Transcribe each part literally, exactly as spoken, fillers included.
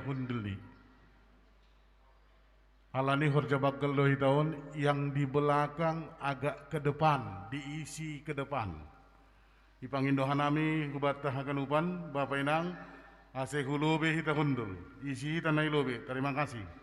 hundul ni. Alani horja baggal do hita on, yang di belakang agak ke depan, diisi ke depan. Ipangindo hanami hubanta haganupan, bapa inang, ase hu lobe hita hundul, isi hita na i lobe. Terima kasih.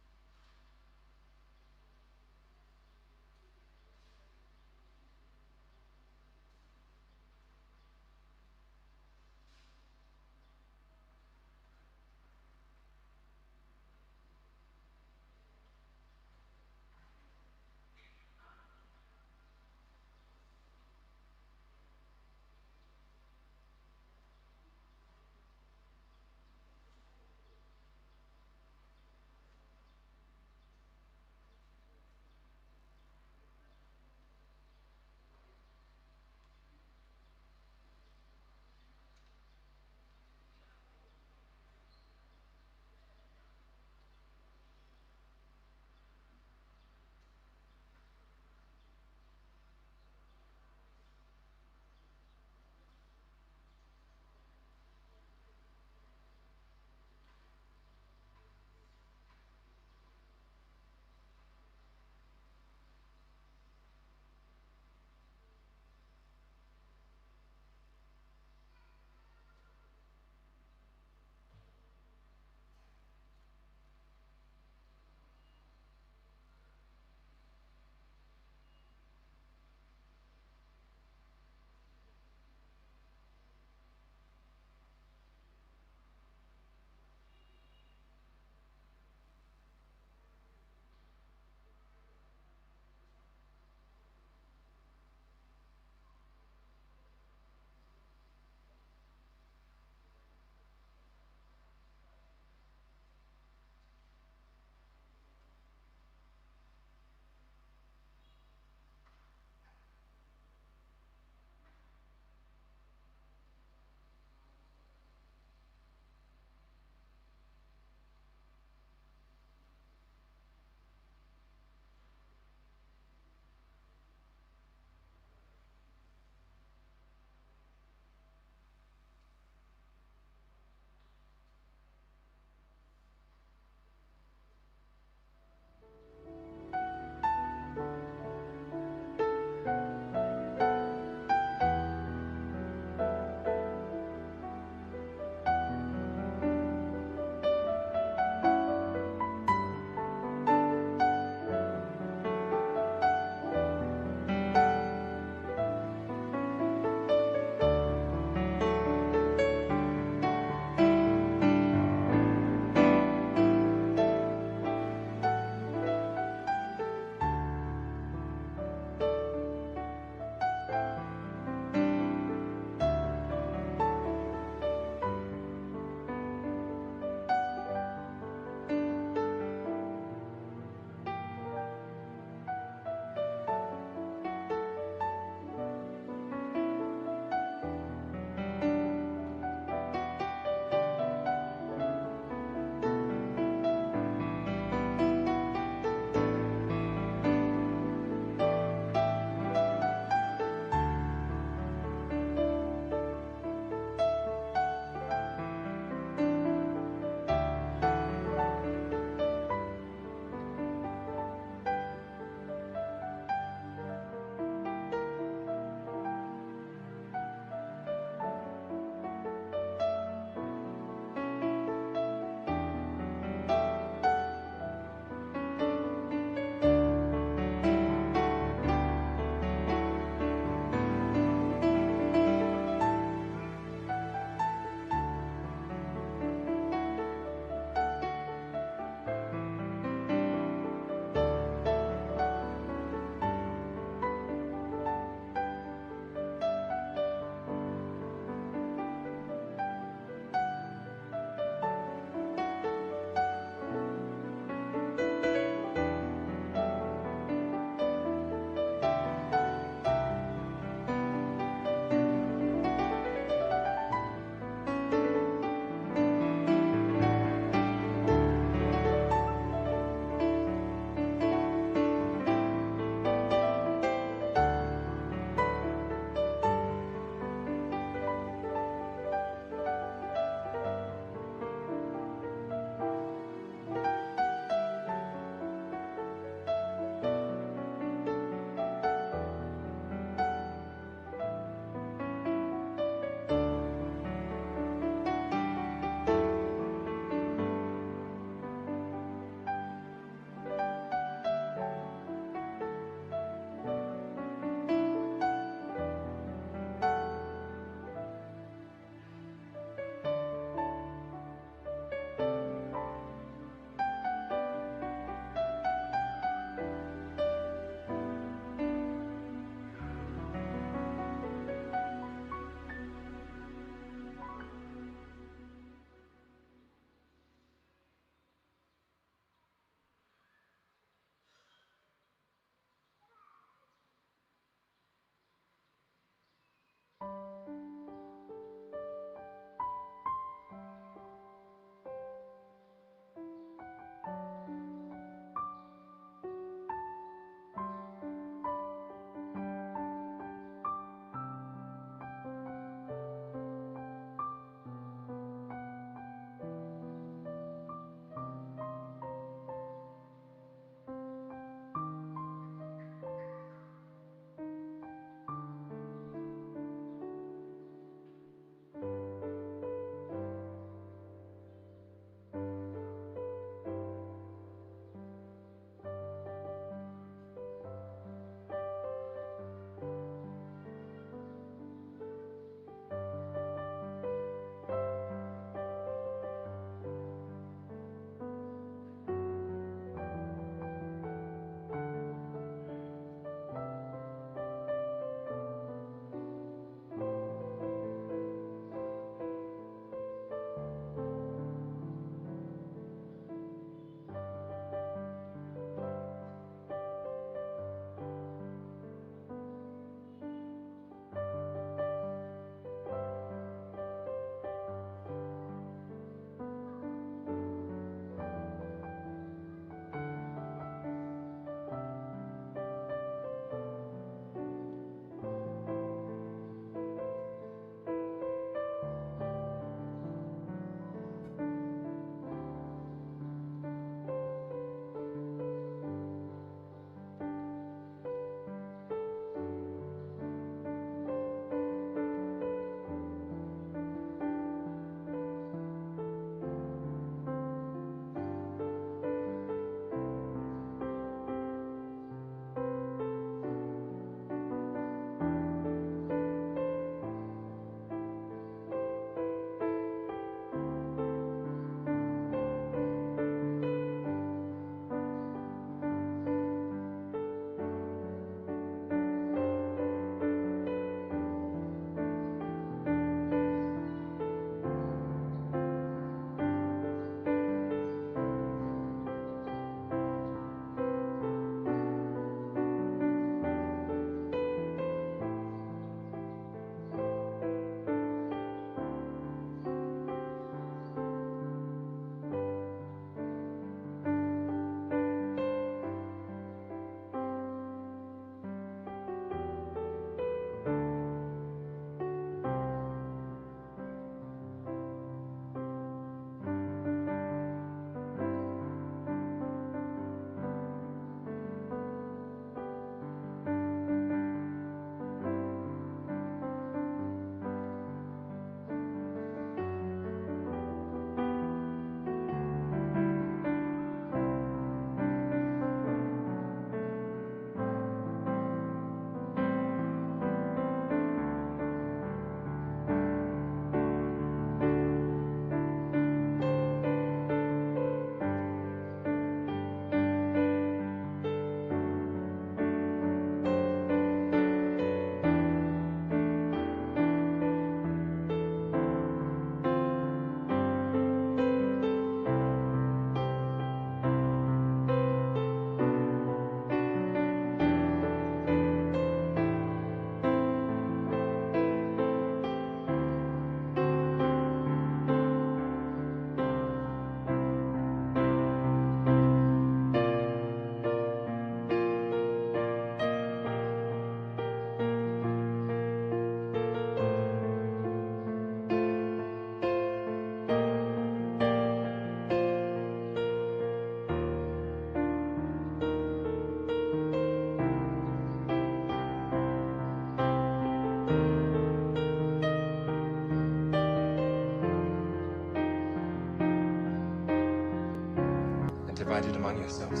Divide it among yourselves.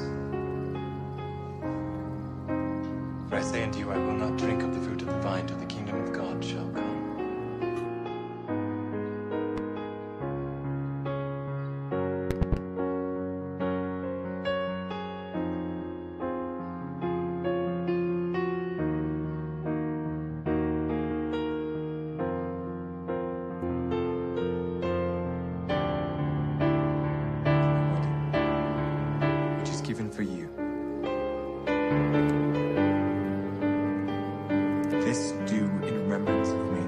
For I say unto you, I will not drink of the fruit of the vine till the kingdom of God shall come. Which is given for you. This do in remembrance of me.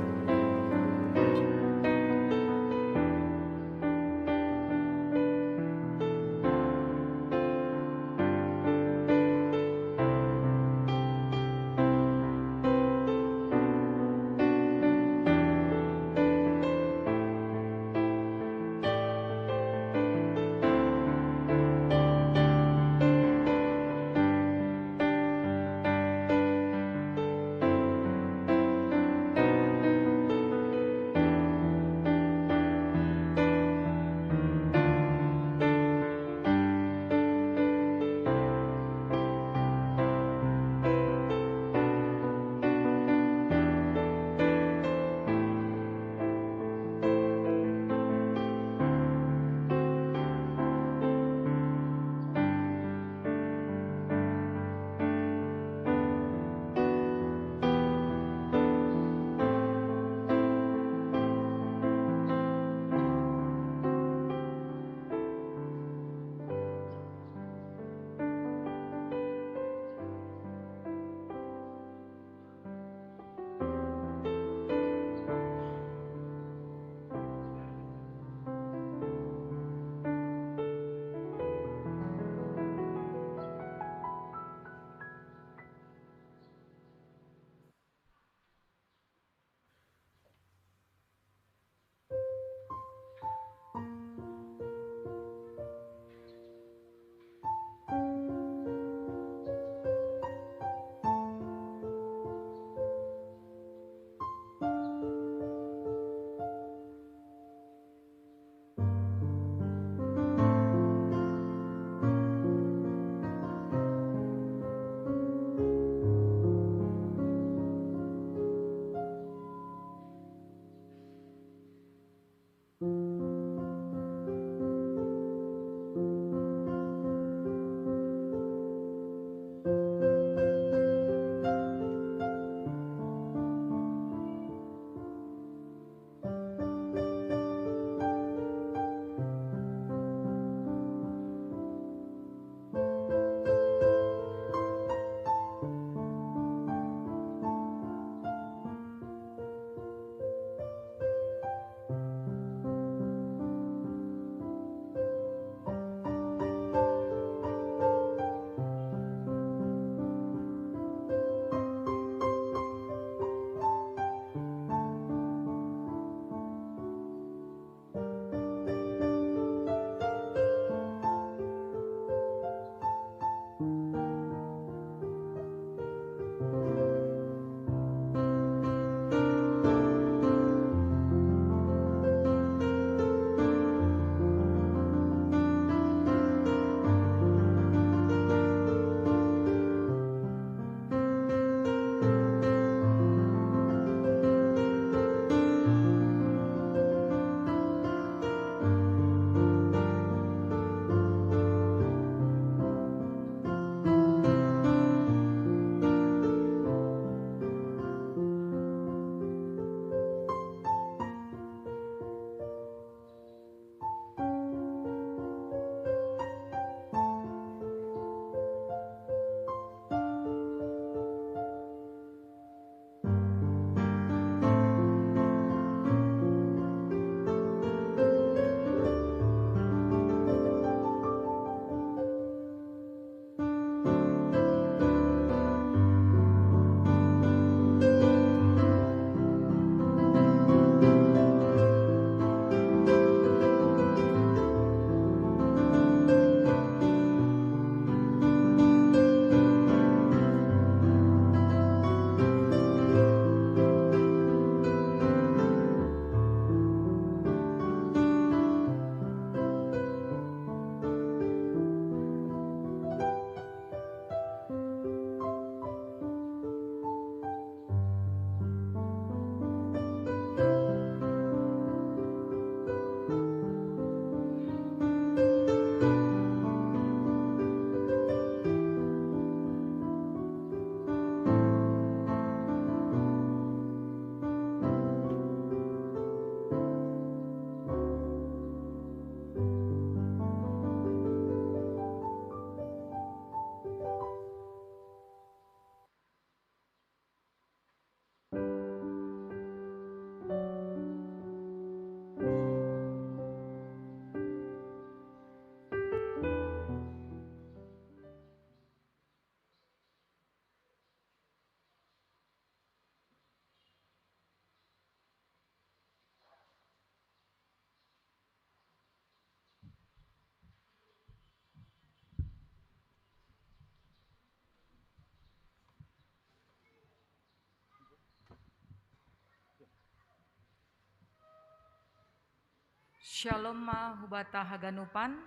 Shalom ma hubata haganupan.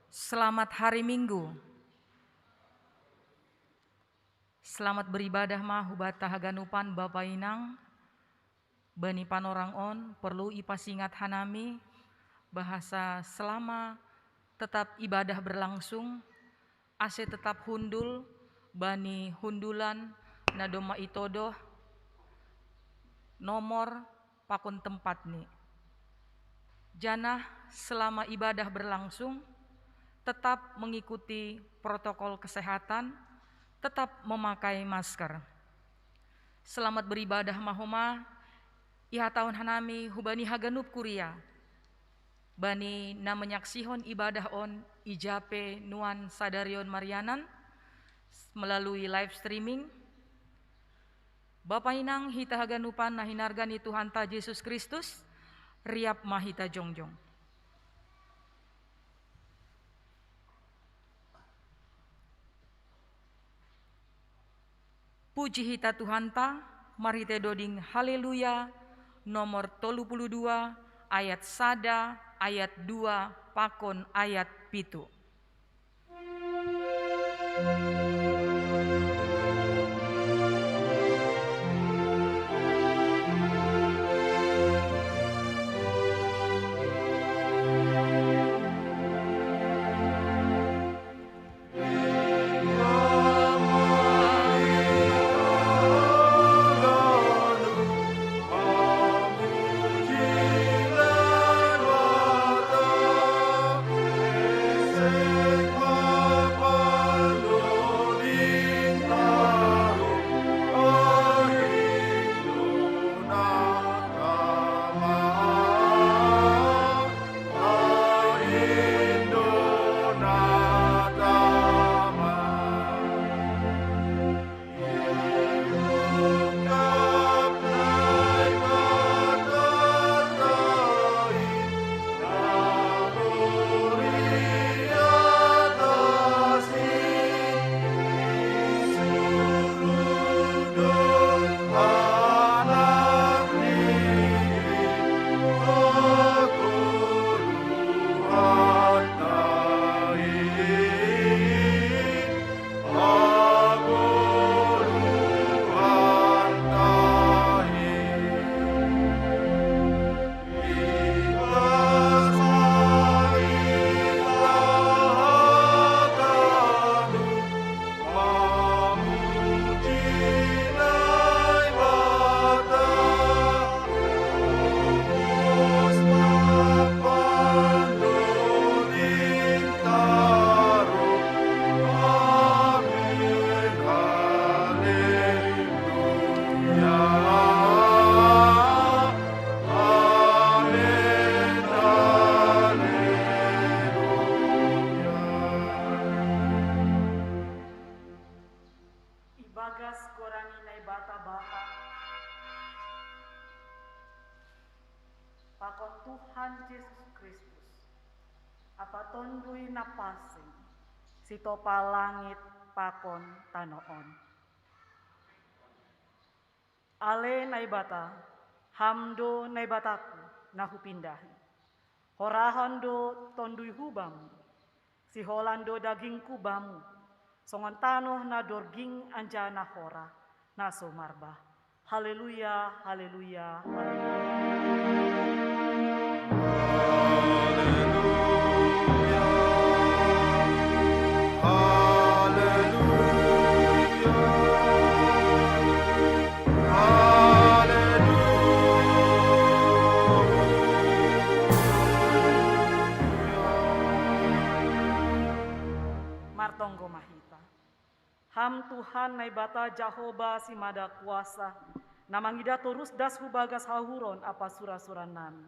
Selamat hari Minggu. Selamat beribadah ma hubata haganupan Bapa Inang. Bani panorang on perlu ipasingat hanami bahasa selama tetap ibadah berlangsung, ase tetap hundul bani hundulan na domma itodoh nomor pakon tempatni. Janah selama ibadah berlangsung, tetap mengikuti protokol kesehatan, tetap memakai masker. Selamat beribadah ma homa, ihatahon hanami hubani haganup kuria. Bani na manyaksihon ibadah on i ja pe nuan sadari on marianan melalui live streaming. Bapa Inang hita haganupan na hinarga ni Tuhanta Jesus Kristus, riap ma hita jongjong. Puji hita Tuhanta, marhite doding Haleluya nomor tolu puluh dua ayat sada, ayat dua pakon ayat pitu. Ibagas goran ni Naibata Bapa, pakon Tuhan Jesus Kristus, Ampa Tonduy Napansing, sitopa langit pakon tanoh on. Ale Naibata, Ham do Naibataku, na hupindahi. Horahon do tonduyhu Bamu, siholan do dagingku Bamu, songon tanoh na dorging anjaha na hora, na so marbah. Haleluya, haleluya, haleluya. Martonggo ma hita. Ham Tuhan Naibata Jahowa Simada Kuasa, na mangidah torus das hu bagas hahuron ampa sura-suran nami.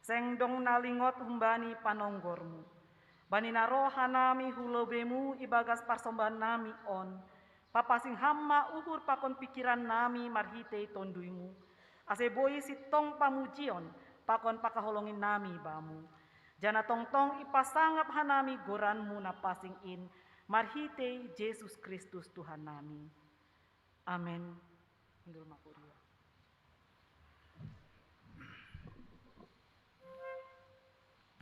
Seng dong na lingot humbani panonggormu. Bani na roh hanami hu lobeimu ibagas parsombahan nami on, papansing Ham ma uhur pakon pingkiran nami marhitei Tonduymu, ase boi sintong pamujion pakon pangkaholongi nami Bamu. Janah tongtong ipasangap hanami goranmu na pansing in, marhitei Jesus Kristus Tuhan nami. Amen. Hundul ma kuria.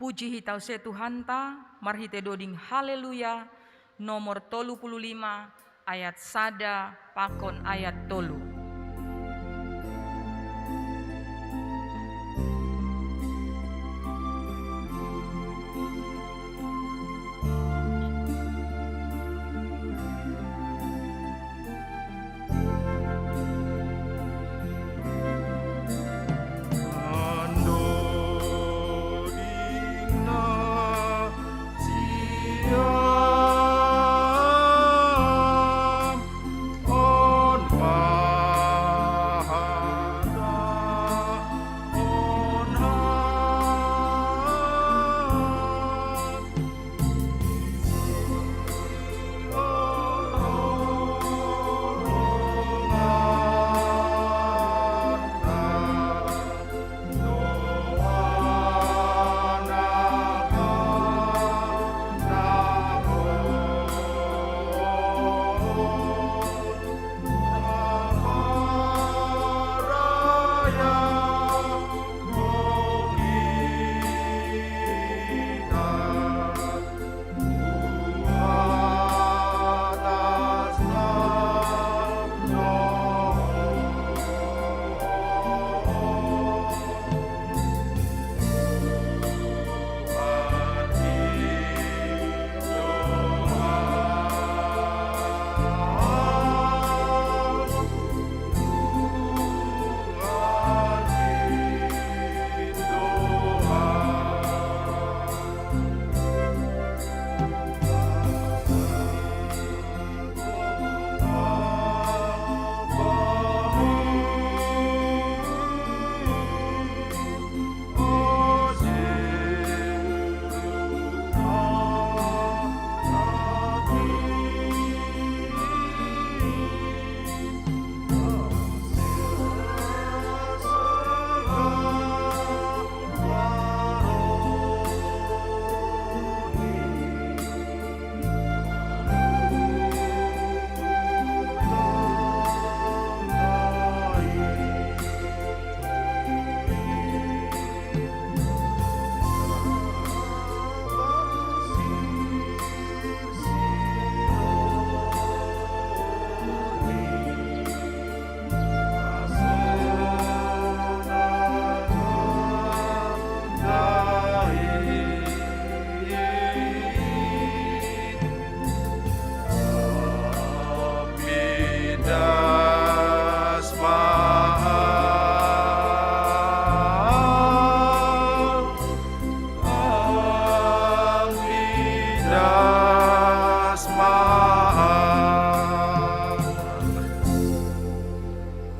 Puji hita use Tuhanta, marhite doding Haleluya, nomor tolu puluh lima, ayat sada pakon ayat tolu.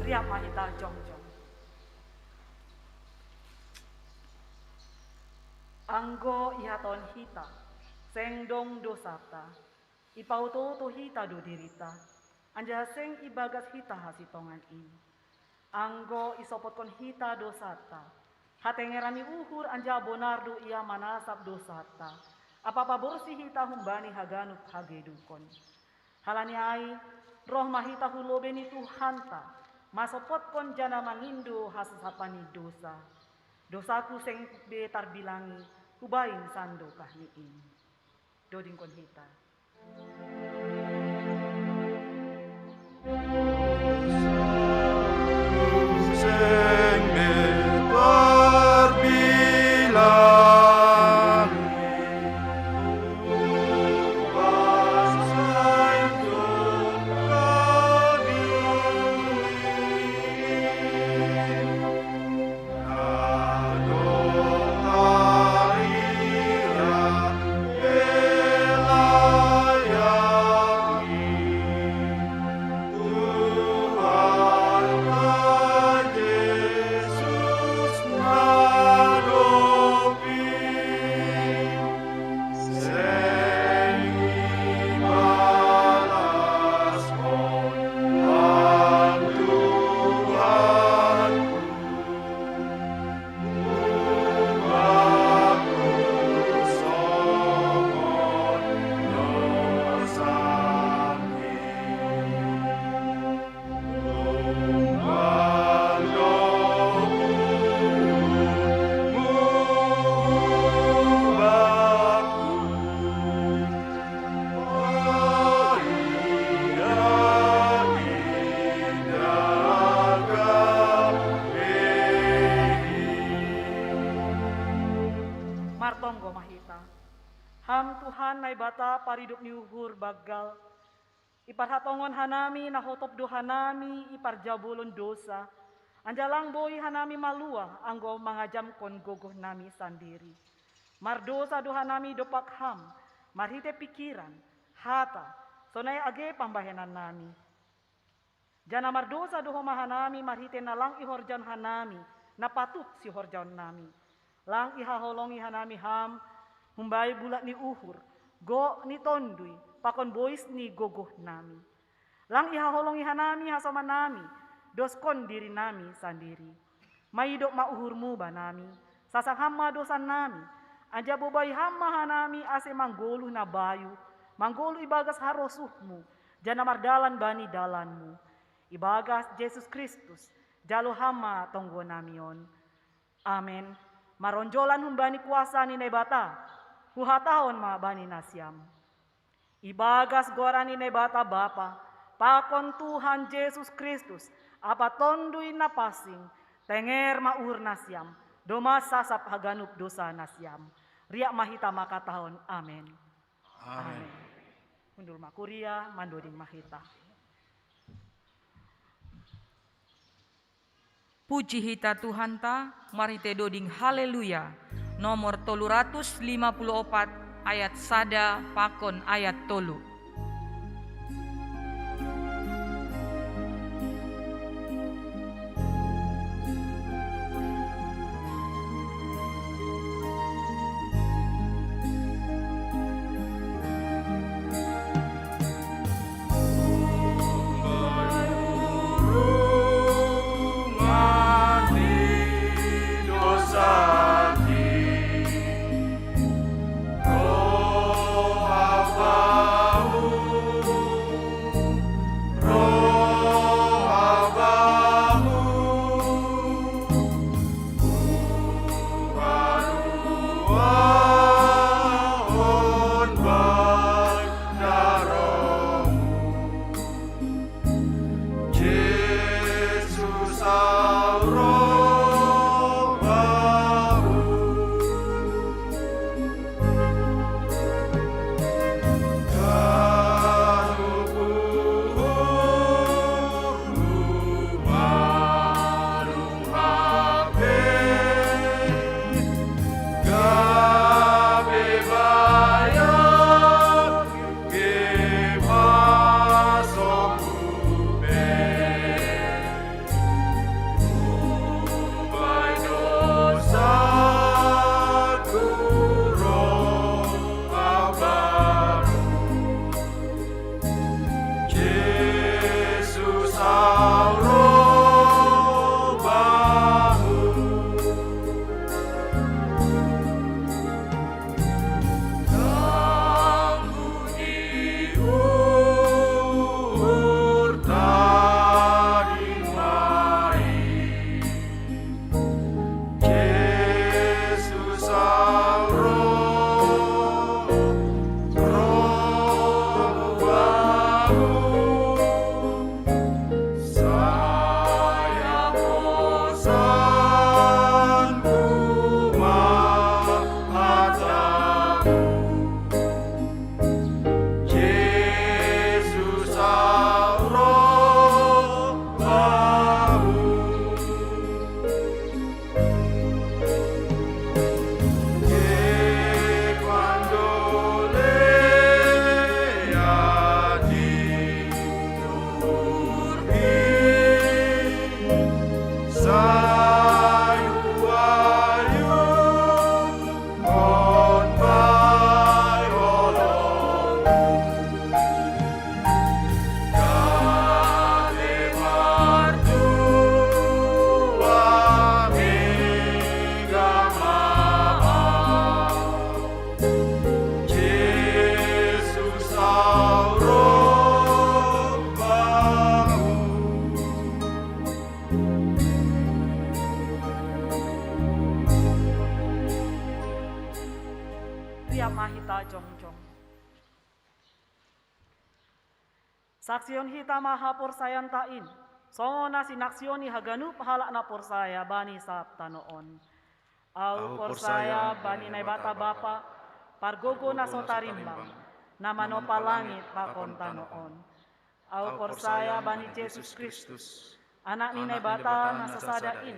Riap ma hita jongjong. Anggo ihatahon hita, seng dong dosanta, ipaoto-oto hita do dirita, anjaha seng ibagas hita hasitongan i. Anggo isopotkon hita dosanta, hatengeran ni uhur anjaha bonar do ia manasap dosanta, ampa paborsih hita humbani haganup hagedukon. Halani ai, roh ma hita hu lobei ni Tuhanta, mansopotkon janah mangindo hasasapan ni dosa. Dosaku seng be tarbilangi, hubahen sandokahni in. Dodingkon hita. Tuhan Naibata paridop ni uhur banggal, iparhatongon hanami na hotop do hanami i parjabolon dosa, anjalang boi hanami maluah anggo mangajamkon gogoh nami sandiri. Mardosa do hanami dompak Ham, marhite pikiran, hata, sonai age pambahenan nami. Jana mardosa do homa hanami marhite na lang ihorjaon hanami, na patut sihorjaon nami. Lang ihaholongi hanami Ham, humbani bulat ni uhur, gok ni tondui, pakon bois ni gogoh nami. Lang ihaholongi hanami hasoman nami, doskon diri nami sandiri. Maidop ma uhurmu banami, sasang Ham ma dosan nami, anjaha bobai Ham ma hanami ase manggoluh na bayu, manggoluh ibagas harosuhmu, jana mardalan bani dalanmu. Ibagas Jesus Kristus, jalo Ham ma tonggo nami on. Amen. Maronjolan humbani kuasa ni Naibata, huhatahon ma bani nasiam. Ibagas goran ni Naibata Bapa, pakon Tuhan Jesus Kristus, ampa Tonduy Napansing, tenger ma uhur nasiam, domma sasap haganup dosa nasiam. Riap ma hita mangkatahon amen. Amen. Hundul ma kuria, mandoding ma hita. Puji hita Tuhanta, marhite doding Haleluya, nomor tolu ratus lima puluh opat, ayat sada pakon ayat tolu. Riap ma hita jongjong. Saksihon hita ma haporsayaanta in, songon na sinaksihon ni haganup halak na porsaya bani sab tano on. Ahu porsaya bani Naibata Bapa, Pargogo na so tarimbang, na manopa langit pakon tano on. Au porsaya bani Jesus Kristus, Anak ni Naibata na sasada in,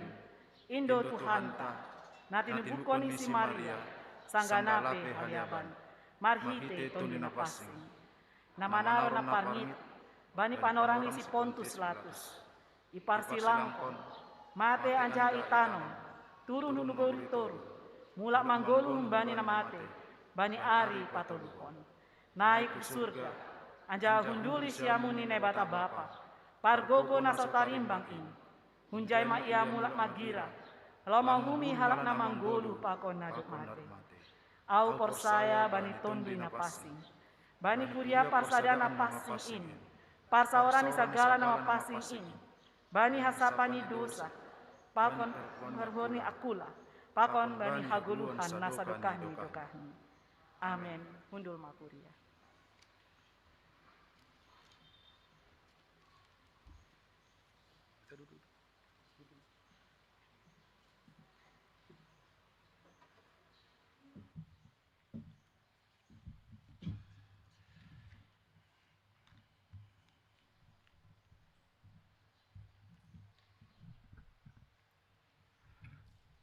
Indo Tuhanta, na tinubukon ni si Maria, sanggana pe haliaban, marhitei Tonduy Napansing, na manaron na parngit bani panorang ni si Pontus Latus, iparsilangkon, matei anjaha itanom, turun hun gori toruh, mulak manggoluh humbani na matei, bani ari patoluhon. Naik hu surga, anjaha hundul di siamun ni Naibata Bapa, pargogo na so tarimbang in. Hunjai ma Ia mulak magira, laho mauhumi halak na manggoluh pakon na dob matei. Au porsaya bani Tonduy Napansing, bani kuria parsadaan na pansing in, parsaoran ni sagala na mapansing in, bani hasapan ni dosa, pakon parhohor ni angkula, pakon bani hagoluhan na sadokah ni dokahni. Amen. Hundul ma kuria.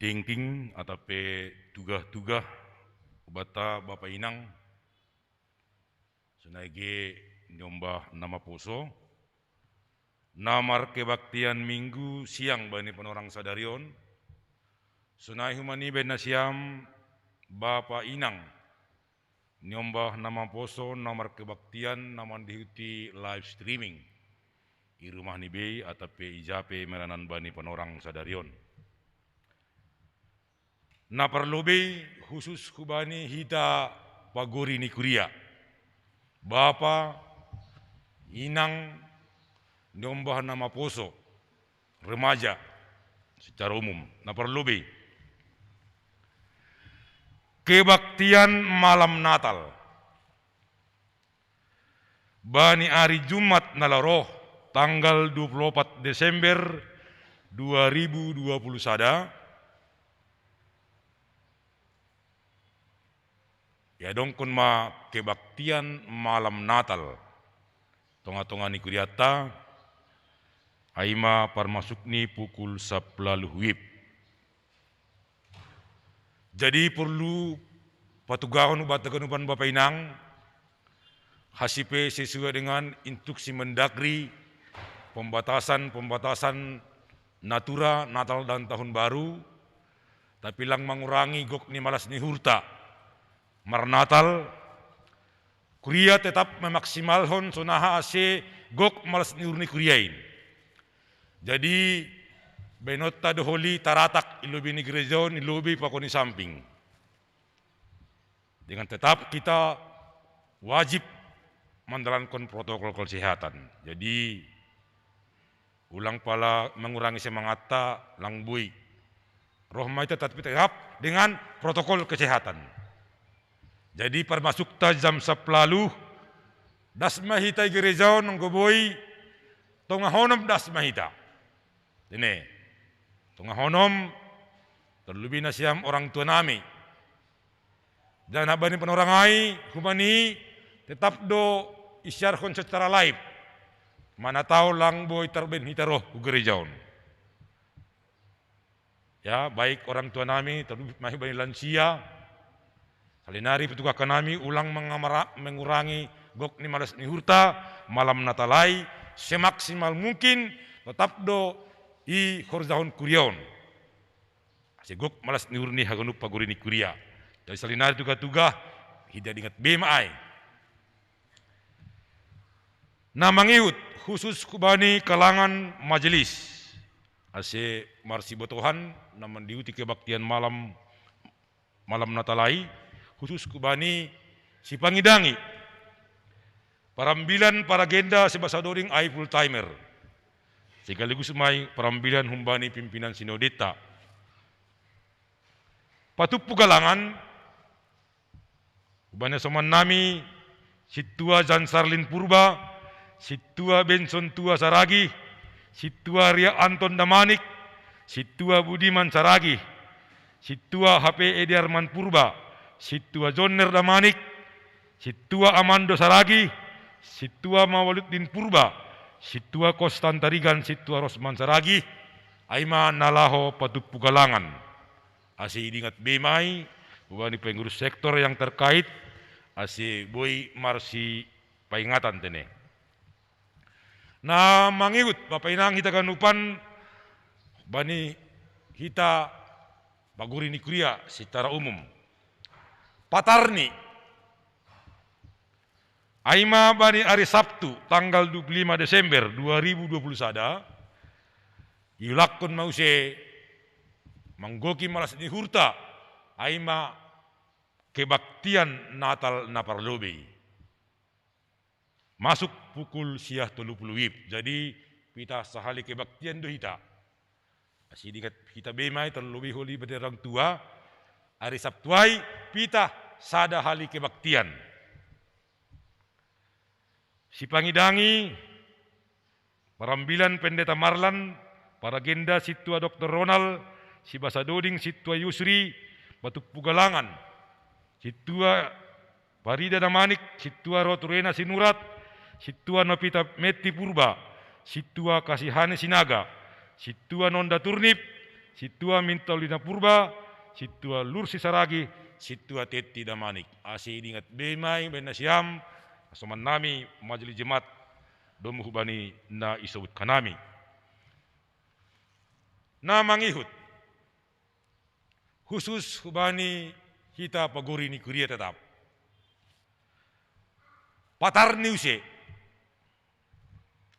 Dengking atau pe tugah-tugah hubanta Bapa Inang, sonai ge niombah na maposo, na markebaktian Minggu siang bani panorang sadari on, sonai humbani baen nasiam Bapa Inang, niombah na maposo na markebaktian na mandihuti live streaming, i rumah ni bei atau pe ija pe maranan bani panorang sadari on. Na parlobei husus hubani hita pagori ni kuria, Bapa, Inang, niombah na maposo, remaja, secara umum, na parlobei. Kebaktian malam Natal. Bani ari Jumat na laho roh, tanggal dua puluh opat Desember dua ribu dua puluh sada, iadongkon ma kebaktian malam Natal tonga-tonga ni kurianta, ai ma parmasuk ni pukul sampulu WIB. Jadi porlu patugahon hubanta ganupan Bapa Inang, hasi pe sesuai dengan instruksi Mendagri, pembatasan-pembatasan natura Natal dan Tahun Baru, tapi lang mangurangi gok ni malas ni uhurta marnatal, kuria tetap memaksimalhon sonaha ase gok malas ni uhur ni kuria in. Jadi, baenonta do holi taratak i lobei ni gereja on, i lobei pakon i samping. Dengan tetap kita wajib mandalankon protokol kesehatan. Jadi, ulang pala mengurangi semangatta, lang boi. Roh ma hita, tapi tetap dengan protokol kesehatan. Jadi parmasukta jam sampulu, das ma hita i gereja on, anggo boi tongahonom das ma hita. Dene, tongahonom, terlebih nasiam orang tua nami. Janah bani panorang ai, hubani tetap do isiarhon secara live. Manatau lang boi tarbahen hita roh hu gereja on. Ya, baik orang tua nami, terlebih ma hubani lansia. Salinari patugahkan nami ulang mangamara-, mengurangi gok ni malas ni uhurta, malam Natal ai, semaksimal mungkin, tetap do ihorjahon kuria on. Ase gok malas ni uhur ni haganup pagori ni kuria. Jadi salinari tugah-tugah, hita dingat be ma ai. Na mangihut, husus hubani kalangan majelis, ase marsibotohan na mandihuti kebaktian malam, malam Natal ai, husus hubani sipangidangi, parambilan paragenda sibasa doding ai full timer. Sekaligus ma i parambilan humbani pimpinan sinodeta. Patumpu kalangan, hubani hasoman nami, Sintua Jan Sarlin Purba, Sintua Benson Tua Saragih, Sintua Ria Anton Damanik, Sintua Budiman Saragih, Sintua H P Edi Arman Purba, Sintua Jonner Damanik, Sintua Amando Saragi, Sintua Mawaluddin Purba, Sintua Kostan Tarigan, Sintua Rosman Saragi, ai ma na laho patuppu galangan. Ase idingat be ma i hubani pengurus sektor yang terkait, ase boi marsipaingatan tene. Na mangihut, Bapa inang hita ganupan, bani hita pagori ni kuria secara umum. Patarni, ai ma bani ari Sabtu tanggal dua puluh lima Desember dua ribu dua puluh sada, iulakkon ma use manggohi malas ni uhurta, ai ma kebaktian Natal na parlobei. Masuk pukul sia tolu pulu wib. Jadi, pitah sahali kebaktian do hita. Ase idingat hita be ma i, terlebih holi bani orang tua, ari Sabtu ai pitah sada hali kebaktian. Sipangidangi, parambilan Pendeta Marlan, paragenda Sintua Doktor Ronald, sibasa doding Sintua Yusri, patuppu galangan, Sintua Parida Damanik, Sintua Roturena Sinurat, Sintua Nopita Metti Purba, Sintua Kasihani Sinaga, Sintua Nonda Turnip, Sintua Minta Lina Purba, Sintua Lursi Saragi, Sintua Tetti Damanik. Ase idingat be ma i baen nasiam, pasoman nami majelis jemaat, domu hubani na isobut hanami. Na mangihut, khusus hubani hita pagori ni kuria tetap. Patarni use,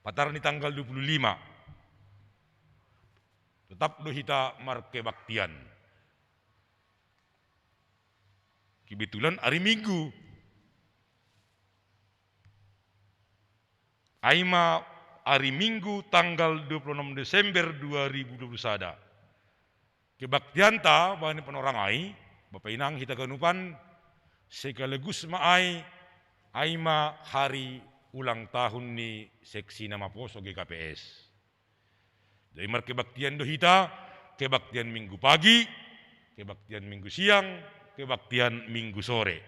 patarni tanggal dua puluh lima, tetap do hita markebaktian. Kebetulan ari Minggu. Ai ma ari Minggu tanggal dua puluh enam Desember dua ribu dua puluh sada. Kebaktianta bani panorang ai, Bapa inang hita ganupan, sekaligus ma ai, ai ma hari ulang tahun ni seksi na maposo G K P S. Jadi markebaktian do hita, kebaktian Minggu pagi, kebaktian Minggu siang, kebaktian Minggu sore.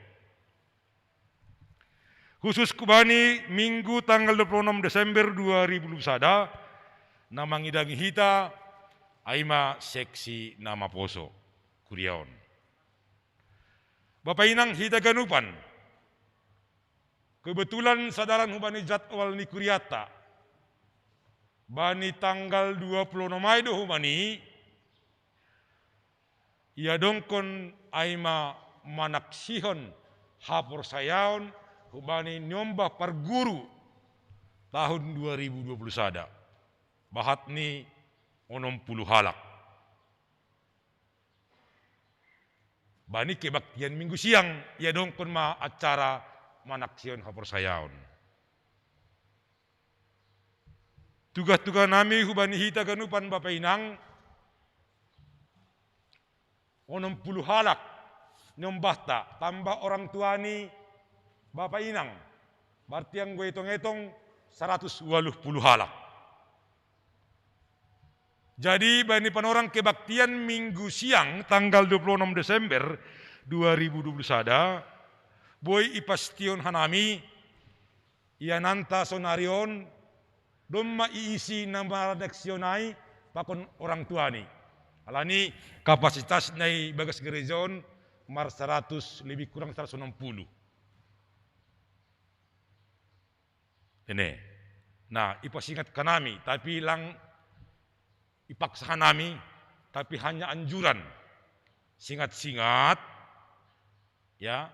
Khusus hubani Minggu tanggal dua puluh enam Desember dua ribu dua puluh sada, na mangidangi hita, ai ma seksi na maposo kuria on. Bapa inang hita ganupan, kebetulan sadalan hubani jadwal ni kurianta, bani tanggal dua puluh enam ai do hubani, iadongkon ai ma manaksihon haporsayaon hubani niombah parguru tahun dua ribu dua puluh sada. Bahat ni onom pulu halak. Bani kebaktian Minggu siang, iadongkon ma acara manaksihon haporsayaon. Tuga-tuga nami hubani hita ganupan Bapa inang, onom pulu halak niombahta, tambah orang tua ni Bapa inang. Berarti anggo etong-etong, saratus ualuh pulu halak. Jadi, bani panorang kebaktian Minggu siang tanggal dua puluh enam Desember dua ribu dua puluh sada, boi ipastihon hanami, iananta sonari on, domma iisi na maranaksihon ai pakon orang tua ni. Alani kapasitas na i bagas gereja on marsaratus, lebih kurang saratus onom pulu. Ini. Nah, ipasingat hanami, tapi lang ipaksa hanami, tapi hanya anjuran. Singat-singat, ya,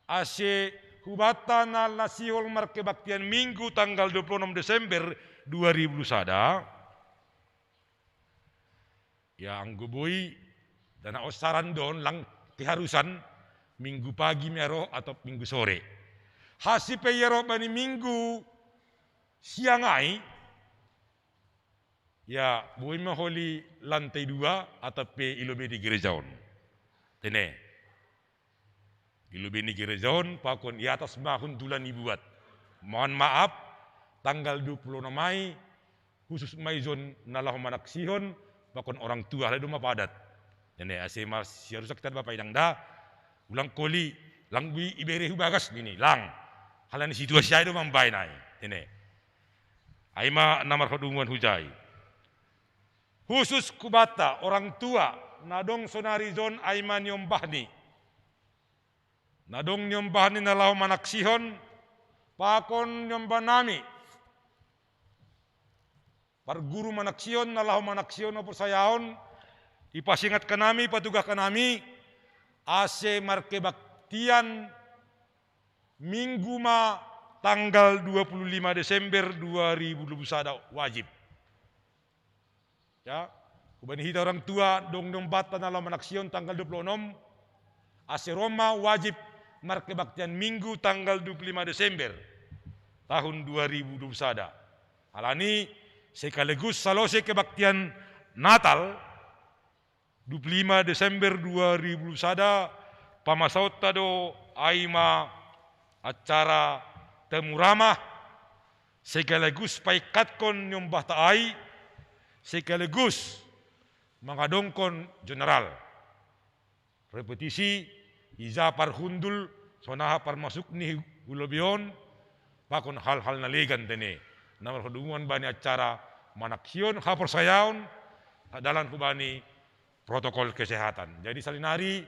ase hubanta na, na sihol markebaktian Minggu tanggal dua puluh enam Desember dua ribu sada, ya, anggo boi, dana on saran do on, lang keharusan Minggu pagi ma i ro atau Minggu sore. Hansi pe ia ro bani Minggu siang ai, ya, boi ma holi lantai dua atau pe i lobei ni gereja on. Tene. I lobei ni gereja on, pakon i atas ma hundulan ibuat. Mohon maaf, tanggal dua puluh enam ai, khusus ma ijon na laho manaksihon, pakon orang tua, alai domma padat. Jadi, ase marsiarusak hita Bapa inang da, Ulang koli, lang boi ibere hu bagas nini, lang. Halani situasi ai do mambaen ai, tene. Ai ma na marhadumuan hujai. Khusus hubanta orang tua, na dong sonari jon ai ma niombahni. Na dong niombahni na laho manaksihon, pakon niombahnami. Parguru manaksihon, na laho manaksihon haporsayaon, ipasingatkan nami, ipatugahkan nami, ase markebaktian Minggu ma tanggal dua puluh lima Desember dua ribu dua puluh sada wajib. Ya, hubani hita orang tua, dong niombahta na laho manaksihon tanggal dua puluh enam, ase ro ma wajib markebaktian Minggu tanggal dua puluh lima Desember tahun dua ribu dua puluh sada. Halani sekaligus salose kebaktian Natal, dua puluh lima Desember dua ribu dua puluh sada, pamasaonta do ai ma acara temu ramah, sekaligus paingkatkon niombahta ai, sekaligus mangadongkon general repetisi, ija parhundul, sonaha parmasuk ni hu lobei on, pakon hal-hal na legan tene, na marhadumuan bani acara manaksihon haporsayaon, dalan hubani protokol kesehatan. Jadi salinari,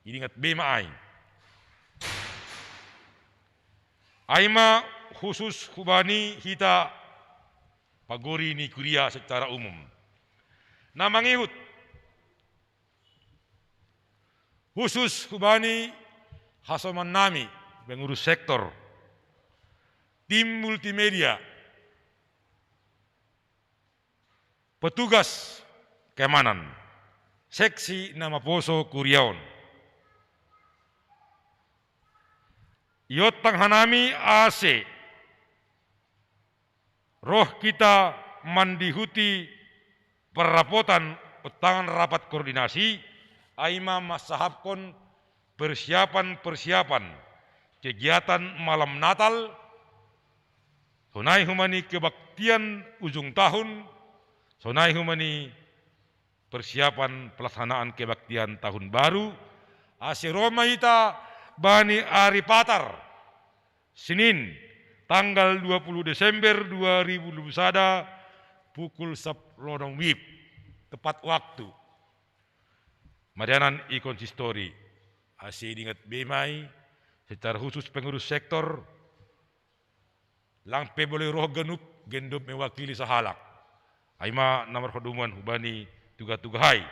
idingat be ma ai. Ai ma khusus hubani hita pagori ni kuria secara umum. Na mangihut, khusus hubani hasoman nami, pengurus sektor, tim multimedia, petugas keamanan, seksi na maposo kuria on. Iontang hanami ase roh hita mandihuti parrapotan ontangan rapat koordinasi, ai ma mansahapkon persiapan-persiapan kegiatan malam Natal, sonai hubani kebaktian ujung tahun, sonai hubani persiapan pelaksanaan kebaktian tahun baru, ase ro ma hita bani ari Patar, Senin, tanggal dua puluh Desember dua ribu dua puluh sada, pukul sapuluh onom wib, tepat waktu. Marianan i konsistori, ase idingat be ma ai, secara khusus pengurus sektor, lang pe boi roh ganup, gendop mewakili sahalak. Ai ma na marhadumuan hubani tuga-tuga ai.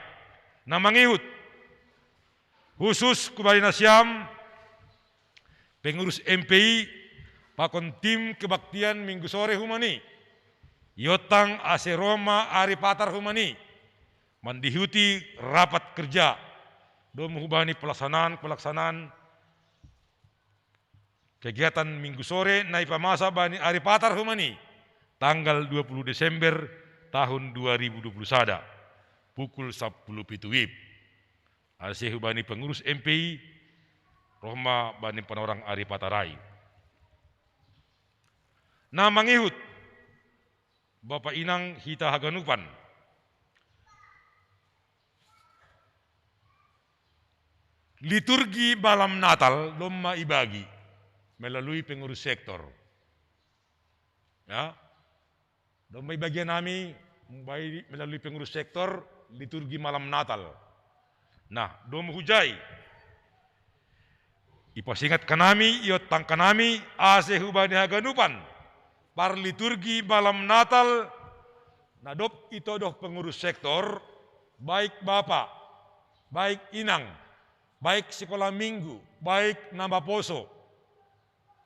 Na mangihut, khusus hubani nasiam, pengurus M P I, pakon tim kebaktian Minggu sore hubani. Iontang ase ro ma ari Patar hubani, mandihuti rapat kerja. Domu hubani pelaksanaan-pelaksanaan kegiatan Minggu sore na ipamasa bani ari Patar hubani, tanggal dua puluh Desember tahun dua ribu dua puluh sada, pukul sapuluh pitu wib. Ase hubani pengurus M P I, roh ma bani panorang ari Patar ai. Na mangihut, Bapa Inang hita haganupan. Liturgi malam Natal dong ma ibagi melalui pengurus sektor. Ya. Dong ma ibagi nami, bai melalui pengurus sektor, liturgi malam Natal. Nah, domu hujai, ipasingatkan nami, iontangkan nami, ase hubani haganupan parliturgi malam Natal, na dob itodoh pengurus sektor, baik bapa, baik inang, baik sekolah minggu, baik na maposo,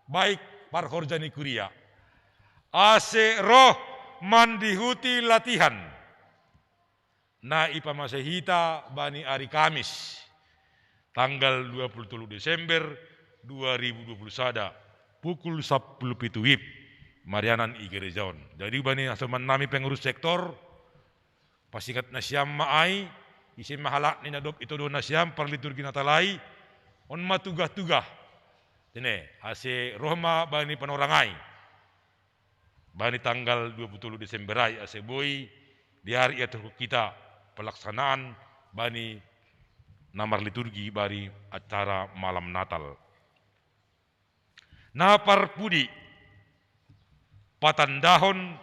baik parhorja ni kuria, ase roh mandihuti latihan na ipamasa hita bani ari Kamis, tanggal dua puluh tolu Desember dua ribu dua puluh sada, pukul sapuluh pitu wib, marianan i gereja on. Jadi bani hasoman nami pengurus sektor, pasingat nasiam ma ai, ise ma halak ni na dob itodoh nasiam parliturgi Natal ai, on ma tugah-tugah. Tene, ase roh ma bani panorang ai. Bani tanggal dua puluh tolu Desember ai, ase boi di ari atur hita pelaksanaan bani na marliturgi bari acara malam Natal. Na parpudi, patandahon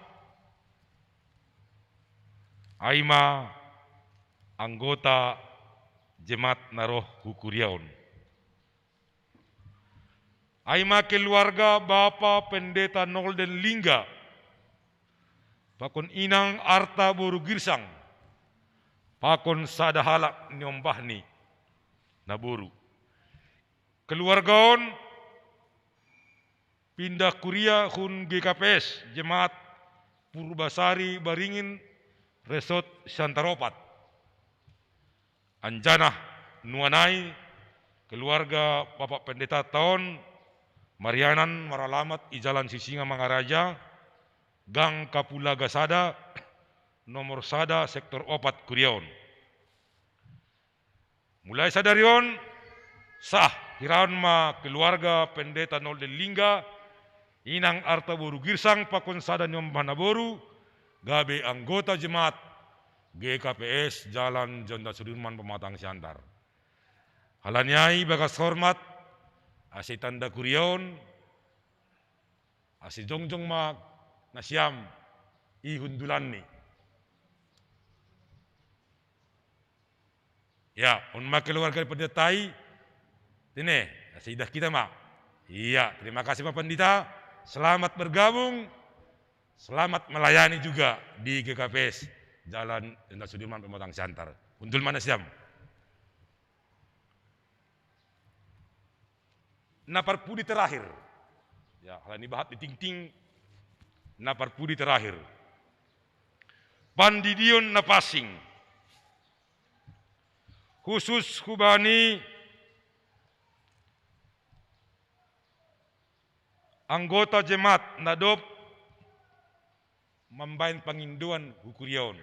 ai ma anggota jemaat na roh hu kuriaon. Ai ma keluarga Bapa Pendeta Nolden Lingga, pakon inang Arta boru Girsang, pakon sada halak niombahni naboru. Keluarga on pindah kuria hun G K P S Jemaat Purbasari Baringin, Resort Siantar Opat. Anjanah nuanai keluarga Bapak Pendeta taon marianan maralamat i Jalan Sisingamangaraja, Gang Kapulaga sada, nomor sada, sektor opat kuriaon. Mulai sadari on, sah hiraon ma keluarga Pendeta Nolden Lingga, inang Arta boru Girsang pakon sada niombah naboru, gabe anggota jemaat G K P S Jalan Jenderal Sudirman Pematang Siantar. Halani ai bagas hormat, ase tanda kuria on, ase jongjong ma nasiam i hundulanni. Ya, on ma keluarga pendeta i, tene, ase idah kita ma. Iya, terima kasih Pak Pendeta. Selamat bergabung, selamat melayani juga di G K P S Jalan Jenderal Sudirman Pematang Siantar. Hundul ma nasiam. Na parpudi terakhir. Ya, halani bahat di tingting, na parpudi terakhir. Pandidion na pansing. Khusus hubani anggota jemaat na dob mambahen pangindoan hu kuria on.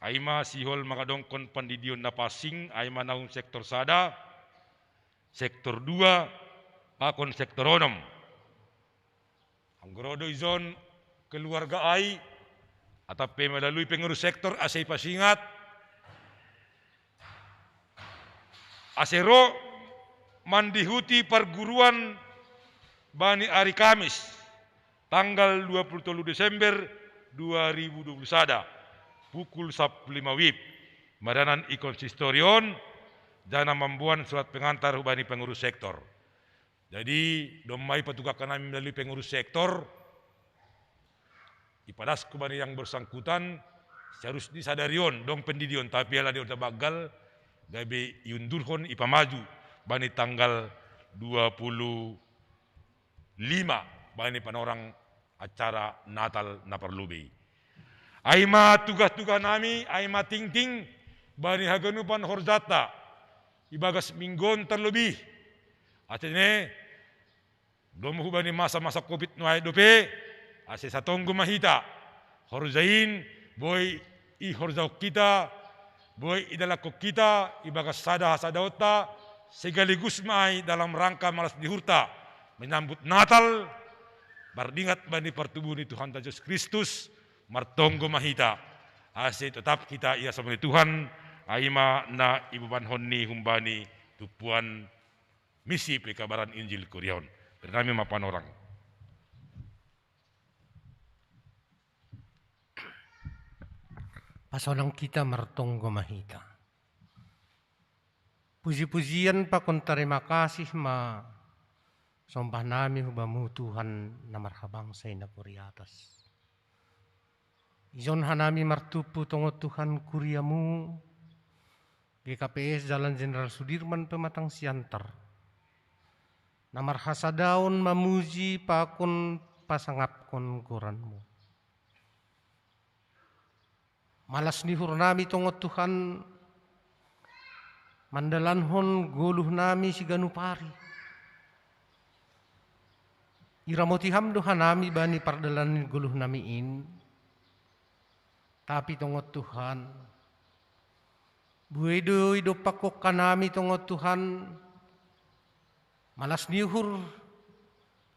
Ai ma sihol mangadongkon pandidion na pansing, ai ma na hun sektor sada, sektor dua, pakon sektor onom. Anggo ro do ijon keluarga ai, atap pe melalui pengurus sektor ase ipasingat, ase ro mandihuti parguruan bani ari Kamis, tanggal dua puluh tolu Desember dua ribu dua puluh sada, pukul sampulu lima wib. Marianan i konsistori on, janah mamboan surat pengantar hubani pengurus sektor. Jadi, domma i patugahkan nami melalui pengurus sektor, ipadas hubani yang bersangkutan, seharusnya sadari on dong pendidion, tapi ala di ota banggal, gabe iundurhon, ipamaju bani tanggal dua puluh lima bani panorang acara Natal na parlobei. Ai ma tugah-tugah nami, ai ma tingting bani haganupan horjanta ibagas minggu on terlebih. Ase ne, domu hubani masa-masa covid nuaeng dope, ase satonggo ma hita. Horja in, boi ihorjahon hita, boi idalankon hita ibagas sada hasadaonta, sekaligus ma ai dalam rangka malas ni uhurta menyambut Natal, mardingat bani partubuhon ni Tuhanta Jesus Kristus, martonggo ma hita, ase totap hita iasomon ni Tuhan, ai ma na ibobankonni humbani tumpuan misi pekabaran Injil kuria on. Bere nami ma panorang. Pasonang hita, martonggo ma hita. Puji-pujian pakon tarima kasih ma sombah nami hu Bamu Tuhan na marhabangsa i na huri atas. Ijon hanami martumpu tongon Tuhan kuriamu, G K P S Jalan Jenderal Sudirman Pematang Siantar, na marhasadaon mamuji pakon pasangapkon goranmu. Malas ni uhur nami tongon Tuhan, mandalankon goluh nami siganup ari. Iramoti Ham do hanami bani pardalanan ni goluh nami in. Tapi tongon Tuhan, buei do idompakkon hanami tongon Tuhan, malas ni uhur,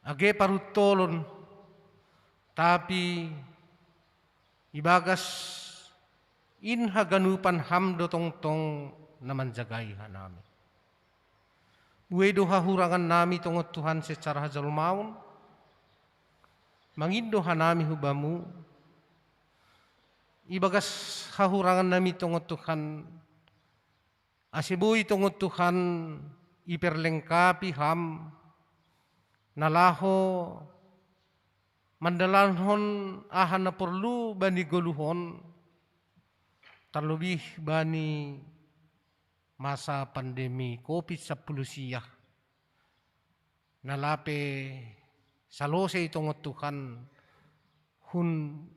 age paruntolon, tapi ibagas In haganupan Ham do tongtong na manjagai hanami. Buei do hahurangan nami tongon Tuhan secara hajolmaon, mangindo hanami hu Bamu, ibagas hahurangan nami tongon Tuhan, ase boi tongon Tuhan iperlengkapi Ham, na laho mandalankon aha na porlu bani goluhon, tarlobih bani masa pandemi covid sampulu sia, na lape salose i tongon Tuhan hun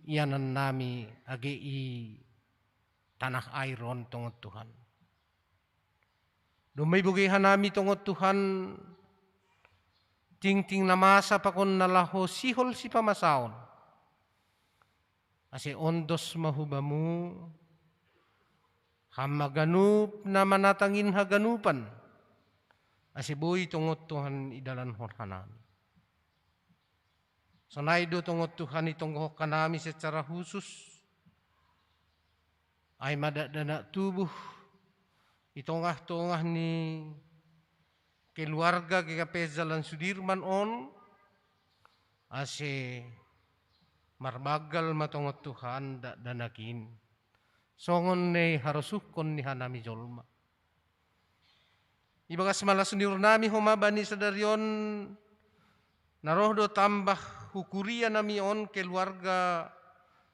ianan nami age i tanah air on tongon Tuhan. Domma ibogei hanami tongon Tuhan tingting na masa pakon na laho sihol sipamasaon. Ase ondos ma hu Bamu, Ham ma ganup na manatangin haganupan, ase boi tongon Tuhan idalankon hanami. Sonai do tongon Tuhan itonggohon hanami secara khusus, ai ma dakdanak tubuh i tongah-tongah ni keluarga G K P S Jalan Sudirman on, ase marbanggal ma tongon Tuhan dakdanak in. Songon na i harosuhkon ni hanami jolma. Ibagas malas ni uhur nami homa bani sadari on, na roh do tambah hu kuria nami on keluarga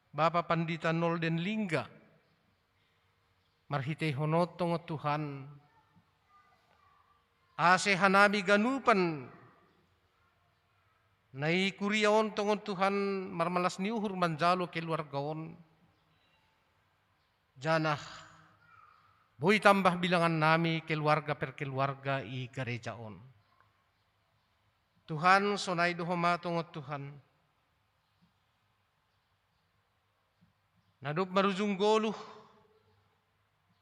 Bapa Pandita Nolden Lingga. Marhiteihon on tongon Tuhan, ase hanami ganupan na i kuria on tongon Tuhan marmalas ni uhur manjalo keluarga on, janah boi tambah bilangan nami keluarga per keluarga i gareja on. Tuhan, sonai do homa tongon Tuhan, na dob marujung goluh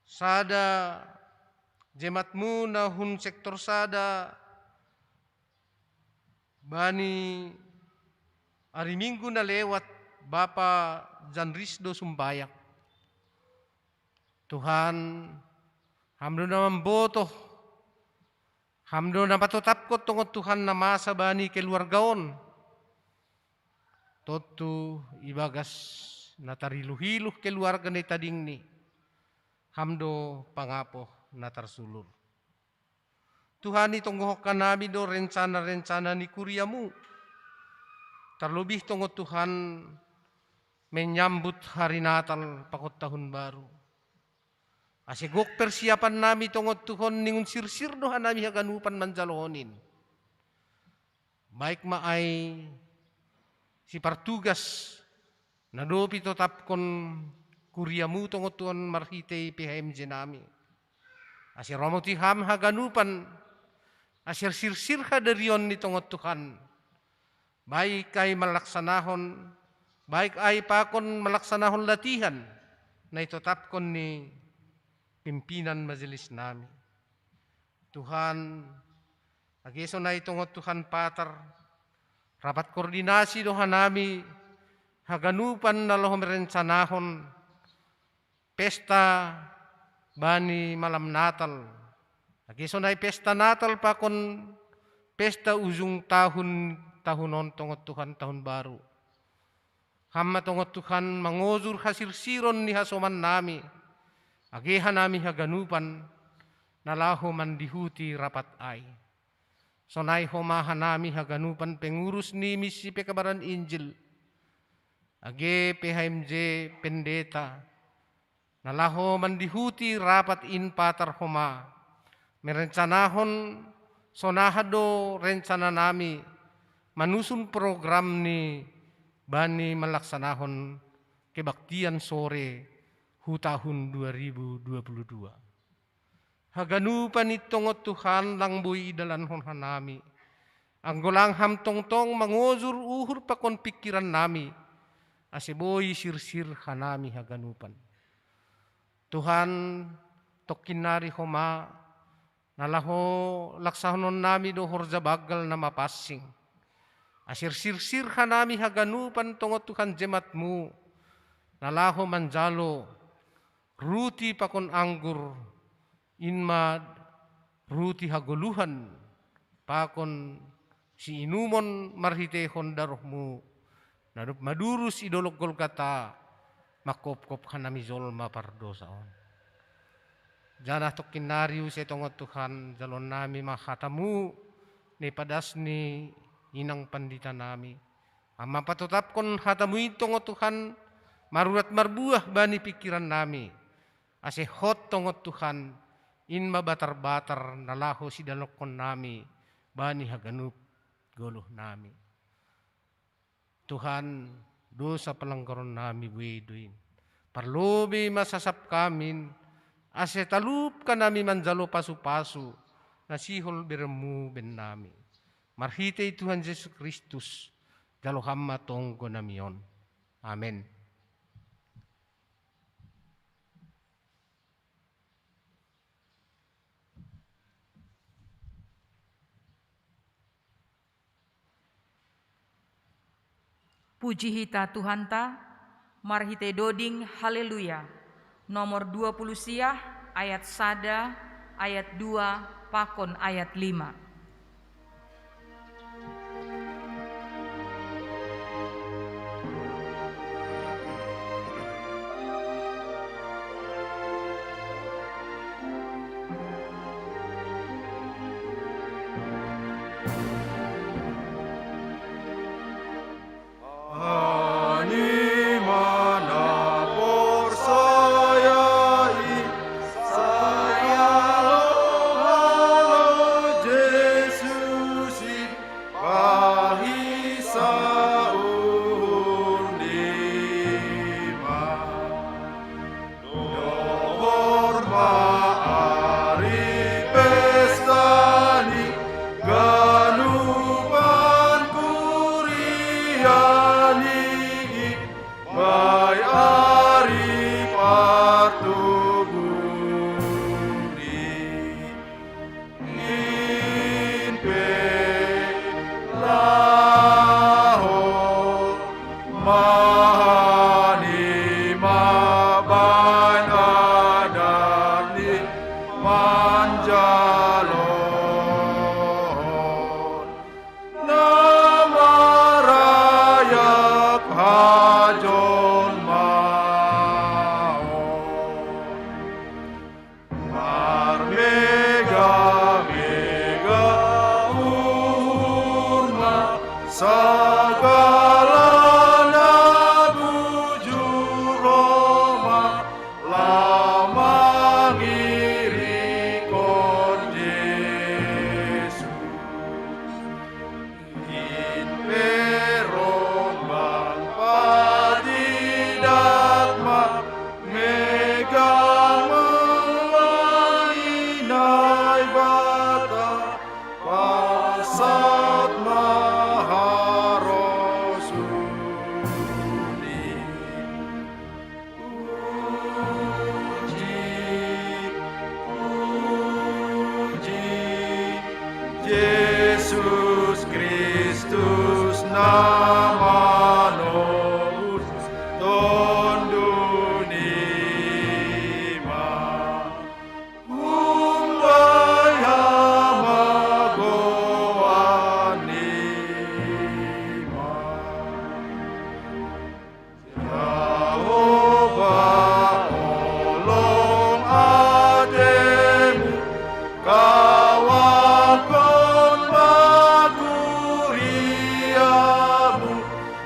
sada jematmu na hun sektor sada bani ari Minggu na lewat, Bapa Janris do sumbayang. Tuhan, Ham do na mambotoh, Ham do na patotapkon tongon Tuhan na masa bani keluarga on. Tontu ibagas na tariluh-iluh keluarga na i tadingni, Ham do pangapoh na tarsulur. Tuhan, itonggohon hanami do rencana-rencana ni kuriamu, tarlobih tongon Tuhan menyambut hari Natal pakon tahun baru. Ase gok persiapan nami tongon Tuhan, ningun sirsir do hanami haganupan manjalohon in. Baik ma ai sipartugas na dob itotapkon kuriamu tongon Tuhan marhitei P H M J nami. Ase ramoti Ham haganupan, ase sirsir hadirion ni tongon Tuhan. Baik ai malaksanahon, baik ai pakon malaksanahon latihan na itotapkon ni pimpinan majelis nami. Tuhan, age sonai tongon Tuhan Patar, rapat koordinasi do hanami haganupan na laho merencanahon pesta bani malam Natal. Age sonai pesta Natal pakon pesta ujung tahun, tahun on tongon Tuhan tahun baru. Ham ma tongon Tuhan mangojur hasirsiron ni hasoman nami, age hanami haganupan na laho mandihuti rapat ai. Sonai homa hanami haganupan pengurus ni misi pekabaran Injil, age P H M J pendeta, na laho mandihuti rapat in Patar homa, merencanahon sonaha do rencana nami manusun program ni bani malaksanahon kebaktian sore hu tahun dua ribu dua puluh dua. Haganupan i tongon Tuhan lang boi idalankon hanami, anggo lang Ham tongtong mangojur uhur pakon pingkiran nami, ase boi sirsir hanami haganupan. Tuhan, tongkin nari homa na laho laksahonon nami do horja banggal na mapansing. Ase sirsir hanami haganupan tongon Tuhan jematmu, na laho manjalo Ruti pakon anggur, in ma ruti hagoluhan, pakon siinumon marhiteihon darohmu, na dob madurus i dolog Golgata, manghophop hanami jolma pardosa on. Janah tongkin nari use tongon Tuhan, jaloon nami ma hatamu, na ipadas ni inang pandita nami. Amma patotapkon hatamu in tongon Tuhan, marurat marbuah bani pingkiran nami. Ase hot tongon Tuhan, in ma batar-batar na laho sidalonkon nami bani haganup goluh nami. Tuhan, dosa palanggaron nami buei do in. Parlobei ma sasap hamin, ase talup hanami manjalo pasu-pasu, na sihol berenmu bahen nami. Marhitei Tuhan Jesus Kristus, jalo Ham ma tonggo nami on. Amen. Puji hita Tuhanta, marhitei doding Haleluya, nomor dua puluh siah, ayat sada, ayat dua, pakon ayat lima. Ani mana porsaya i, sai halo Jesus i, pahisa uhur nima. Dohor ma ari pesta ni ganupan kuria ni i, bai ari partubuhon i. In pe laho ma hanima bahen adat ni manjalohon na marayak hajolmaon. Marmegah-megah uhur ma, sagala na bujur roh ma, laho mangirikkon Jesus. In pe rombang patidak ma, megah ma i Naibata, pansat ma harosuni. Puji, puji, Jesus Kristus na manobus Tondunim. Humbani ma goannima. Jahowa, holong atemu, kawahkon ma kuriamu,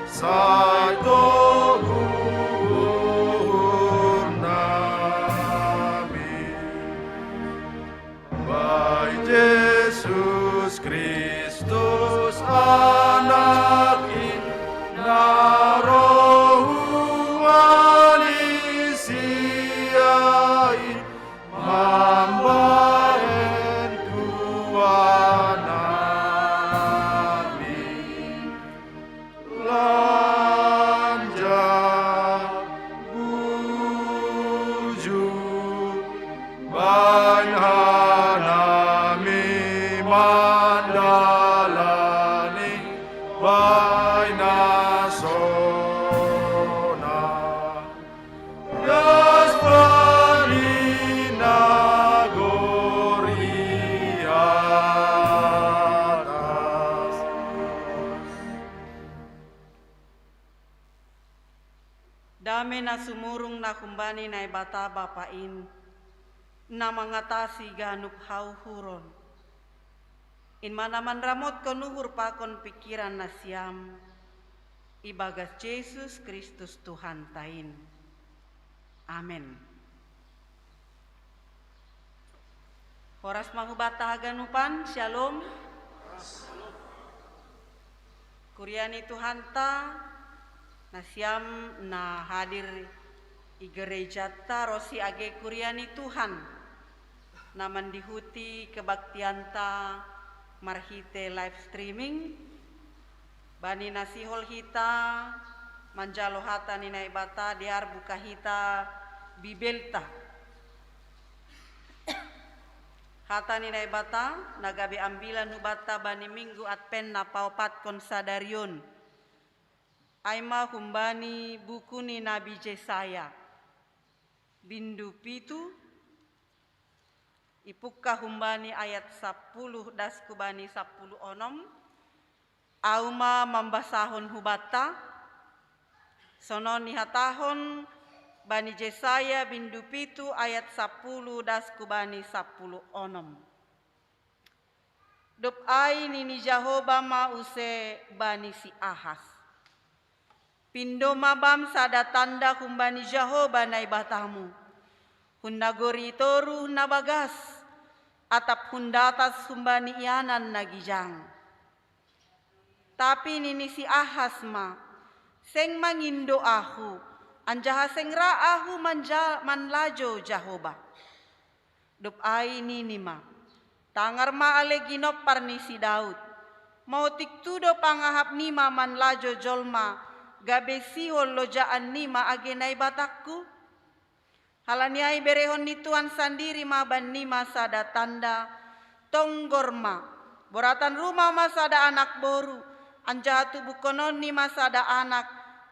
sai toguh uhur nami. Bai Jesus Kristus Anak in, na roh humbani Sia in, mambahen Tuhan nami. Lanjang bujur bahen hanami mandalani bainasona. Gaspar Kumbani Naibata Bapa in, na mangatasi ganup hauhuron. In mana manramotkon uhur pakon pikiran nasiam, ibagas Jesus Kristus Tuhan tain. Amen. Horas mahubata haganupan, Shalom. Kuria ni Tuhanta, nasiam na hadir i gerejata ro si age kuria ni Tuhan, na mandihuti kebaktianta marhite live streaming. Bani na sihol hita manjalo hata ni Naibata, dear buka hita Bibelta. Hata ni Naibata na gabe ambilan hubata bani minggu Advent na paopatkon sadarion, ai ma humbani buku ni Nabi Jesaya, bindu pitu, ipukka humbani ayat sapuluh das kubani sapuluh onom. Au ma mambasahon hubata, sonon ni hatahon bani Jesaya bindu pitu ayat sapuluh das kubani sapuluh onom. Dob ai nini Jahoba ma use bani si Ahas: Pindo ma bam sada tanda humbani Jahoba Naibatamu, hun nagori toruh na bagas, atap hun datas humbani ianan na gijang. Tapi nini si Ahas ma: Seng mangindo ahu, anjaha seng ra ahu manlajo Jahoba. Dob ai nini ma: Tangar ma ale ginompar ni si Daud, maotik tu do pangahap nima manlajo jolma, gabe sihol lojaan nima age Naibatangku? Halani ai berehon ni Tuhan sandiri ma bannima sada tanda: Tonggor ma, boratan rumah ma sada anak boru, anjaha tubuhkononni ma sada anak,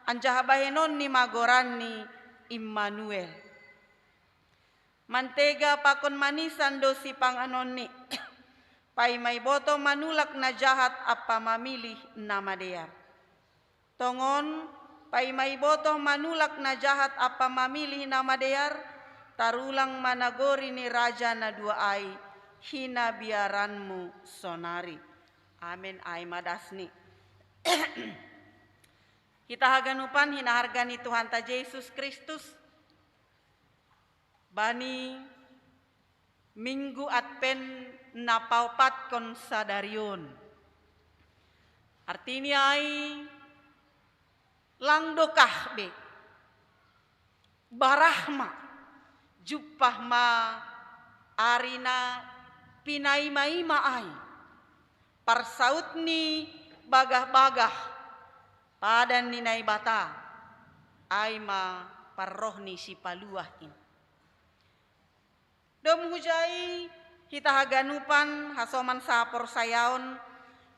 anjaha bahenonni ma goranni Immanuel. Mantega pakon manisan do sipanganonni, paima iboto manulak na jahat ampa mamilih na madear. Tongon, paima iboto manulak na jahat ampa mamilih na madear, tarulang ma nagori ni raja na dua ai, hinabiaranmu sonari. Amen. Ai ma dasni. Hita haganupan hinaharga ni Tuhanta Jesus Kristus, bani minggu Advent na paopatkon sadarion. Artini ai, lang dokah be, barah ma, jumpah ma ari na pinaima-ima ai, parsaut ni bagah-bagah padan ni Naibata, ai ma parroh ni Sipaluah in. Dom hujai hita haganupan hasoman saporsayaon,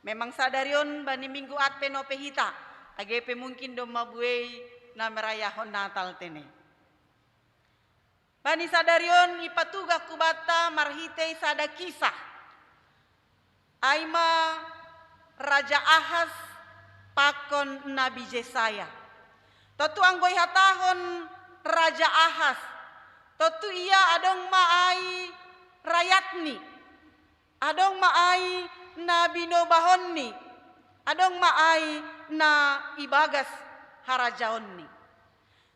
memang sadarion bani minggu Advent ope hita, age pe mungkin domma buei na merayahon Natal tene. Bani sadarion ipatugah kubanta marhitei sada kisah. Ai ma Raja Ahas pakon Nabi Jesaya. Tontu anggo ihatahon Raja Ahas, tontu ia adong ma ai rayatni, adong ma ai na binobahonni, adong ma ai na ibagas harajaonni.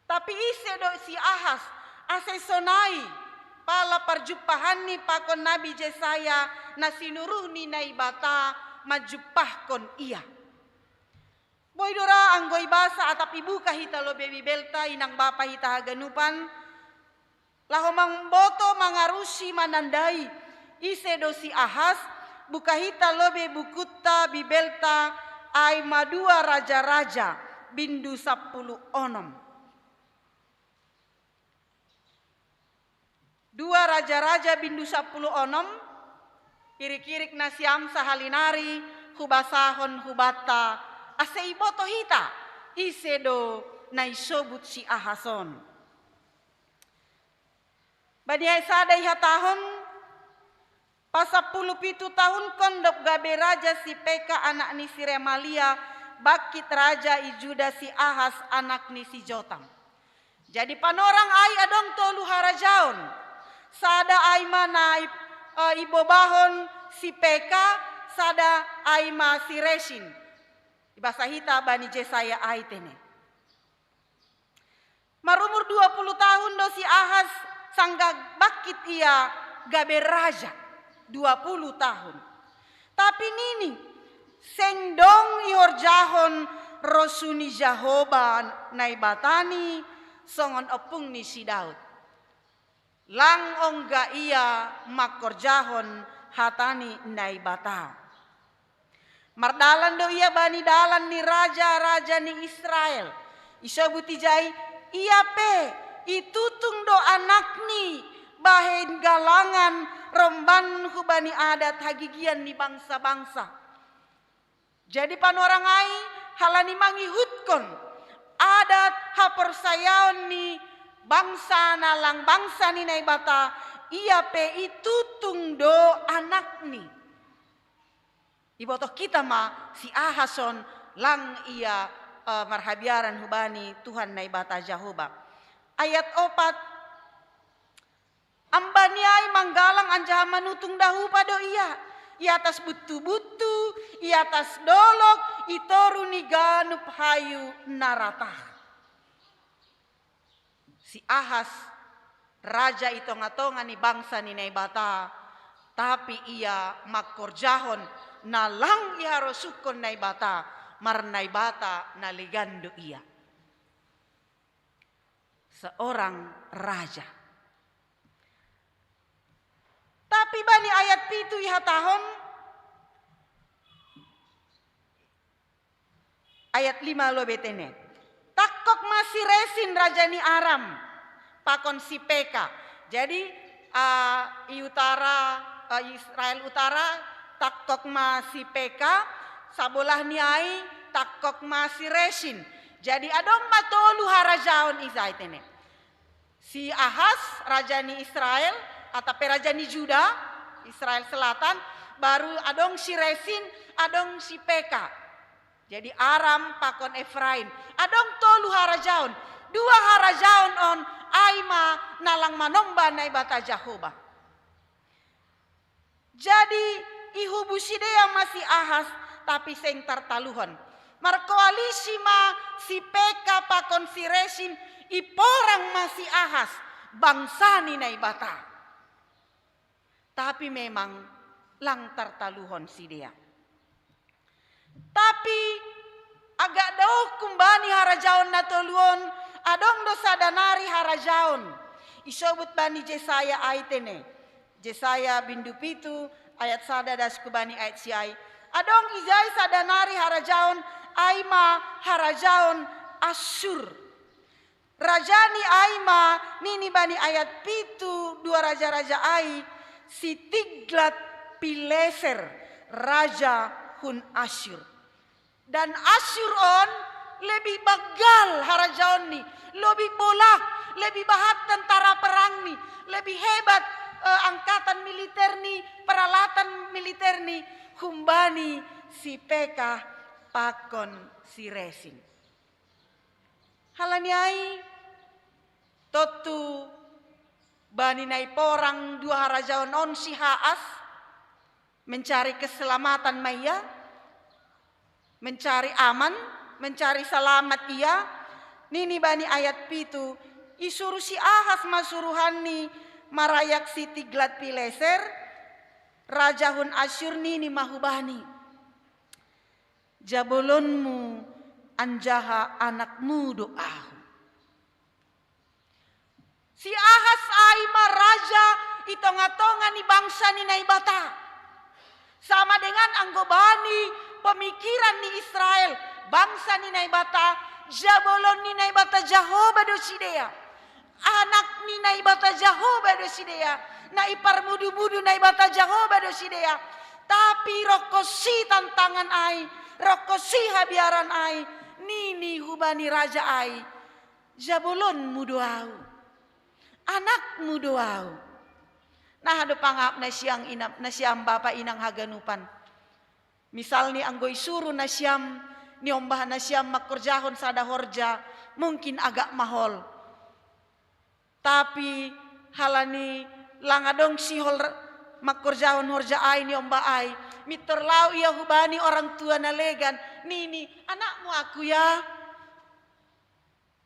Tapi ise do si Ahas, ase sonai, pala parjumpahanni pakon Nabi Jesaya na sinuruh ni Naibata manjumpahkon ia. Boi do ra anggo ibasa atap ibuka hita lobei Bibelta, inang bapa hita haganupan, laho mamboto mangarusi manandai ise do si Ahas, buka hita lobei bukunta Bibelta, ai ma dua Raja-raja, bindu sampulu onom. Dua Raja-raja bindu sampulu onom, irik-irik nasiam sahali nari hubasahon hubanta, ase iboto hita, ise do na isobut si Ahas on. Bani ayat sada ihatahon, pasampulu pitu tahunkon dob gabe raja si Peka anak ni si Remalia, bangkit raja i Juda si Ahas anak ni si Jotam. Jadi panorang ai adong tolu harajaon. Sada ai ma nai, eh, ibobahon si Peka, sada ai ma si Resin. Ibasa hita bani Jesaya ai tene. Marumur dua puluh tahun do si Ahas sanggah bangkit ia gabe raja, dua puluh tahun. Tapi nini, seng dong ihorjahon rosu ni Jahoba Naibatani songon ompung ni si Daud. Lang ongga ia mangkorjahon hata ni Naibata. Mardalan do ia bani dalan ni raja-raja ni Israel. Isobut ijai, ia pe itutung do anakni bahen galangan romban hubani adat hagigian ni bangsa-bangsa. Jadi panorang ai halani mangihutkon adat haporsayaon ni bangsa na lang bangsa ni Naibata, ia pe itutung do anakni. Ibotoh kita ma si Ahas on lang ia, eh, marhabiaran hubani Tuhan Naibata Jahoba. Ayat opat, ambani ai manggalang anjaha manutung dahupa do ia, i atas buttu-buttu, i atas dolok, i toru ni ganup hayu na ratah. Si Ahas, raja i tonga-tonga ni bangsa ni Naibata, tapi ia mangkorjahon na lang iharosuhkon Naibata, marnaibata na legan do ia. Seorang raja. Tapi bani ayat pitu ihatahon, ayat lima lobetene. Tangkok ma si Resin raja ni Aram pakon si Peka. Jadi, ah, i utara, ah, Israel utara, tangkok ma si Peka, sabolah ni ai tangkok ma si Resin. Jadi adong ma tolu harajaon ijai tene. Si Ahas, raja ni Israel, atau pe raja ni Juda, Israel Selatan, baru adong si Resin, adong si Peka. Jadi Aram pakon Efraim. Adong tolu harajaon. Dua harajaon on ai ma na lang manomba Naibata Jahoba. Jadi ihubu sidea ma si Ahas, tapi seng tartaluhon. Markoalisi ma si Peka pakon si Resin, iporang ma si Ahas, bangsa ni Naibata. Tapi memang lang tartaluhon sidea. Tapi agak daoh kumbani harajaon na tolu on, adong do sada nari harajaon. Isobut bani Jesaya ai tene. Jesaya bindu pitu ayat sada das kubani ayat siai. Adong ijai sada nari harajaon, ai ma harajaon Asur. Raja ni ai ma nini bani ayat pitu dua raja-raja ai, si Tiglat Pileser, raja hun Asyur. Dan Asyur on lebih bagal harajaon ni, lebih bolak, lebih bahat tentara perang ni, lebih hebat, eh, angkatan militer ni, peralatan militer ni, humbani si Peka pakon si Resin. Halani ai, tontu bani nai porang dua harajaon on si Haas, mencari keselamatan ma ia, mencari aman, mencari salamat ia, nini bani ayat pitu, isuru si Ahas ma suruhanni marayak si Tiglat Pileser, raja hun Asyur nini ma hubani. Jabolonmu anjaha anakmu do ahu. Si Ahas ai ma raja i tonga-tonga ni bangsa ni Naibata. Sama dengan anggo bani pemikiran ni Israel, bangsa ni Naibata, jabolon ni Naibata Jahoba do sidea. Anak ni Naibata Jahoba do sidea, na iparmudu-mudu Naibata Jahoba do sidea. Tapi rongkon si tantangan ai, rongkon si habiaran ai, nini hubani raja ai, jabolonmu do ahu, anakmu do ahu. Nah, do pangap nasiang inap, nasiam bapa inang haganupan. Misalni anggo isuru nasiam, niombah nasiam mangkorjahon sada horja, mungkin agak mahol. Tapi halani lang adong sihol r-, mangkorjahon horja ai ni omba ai, mintor lao ia hubani orang tua na legan, nini, "Anakmu aku ya,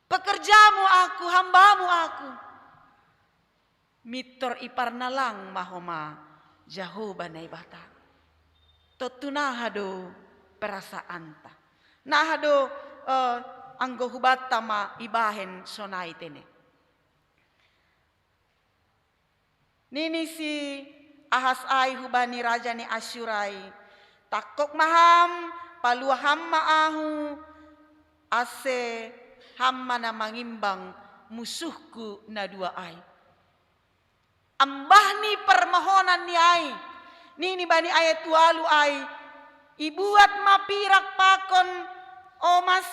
pekerjamu aku, hambamu aku." Mintor iparnalang ma homa Jahowa Naibata. Tontu naha do perasaanta. Naha do, eh, anggo hubanta ma ibahen sonai tene. Nini si Ahas ai hubani raja ni Asyur ai, "Tangkok ma ham, palua ham ma ahu, ase ham ma na mangimbang musuhku na dua ai." Ambah ni permohonan ni ai, nini bani ayat ualu ai, ibuat ma pirak pakon omas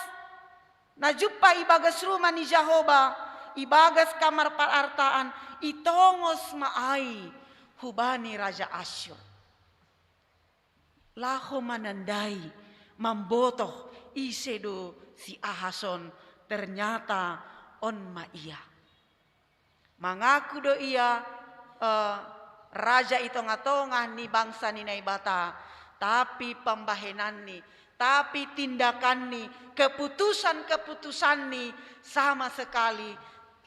na jumpa ibagas rumah ni Jahowa, ibagas kamar parartaan, itongos ma ai hubani raja Asyur. Laho manandai, mambotoh ise do si Ahas on, ternyata on ma ia. Mangaku do ia, eh, raja i tongah-tongah ni bangsa ni Naibata, tapi pambahenanni, tapi tindakanni, keputusan-keputusanni sama sekali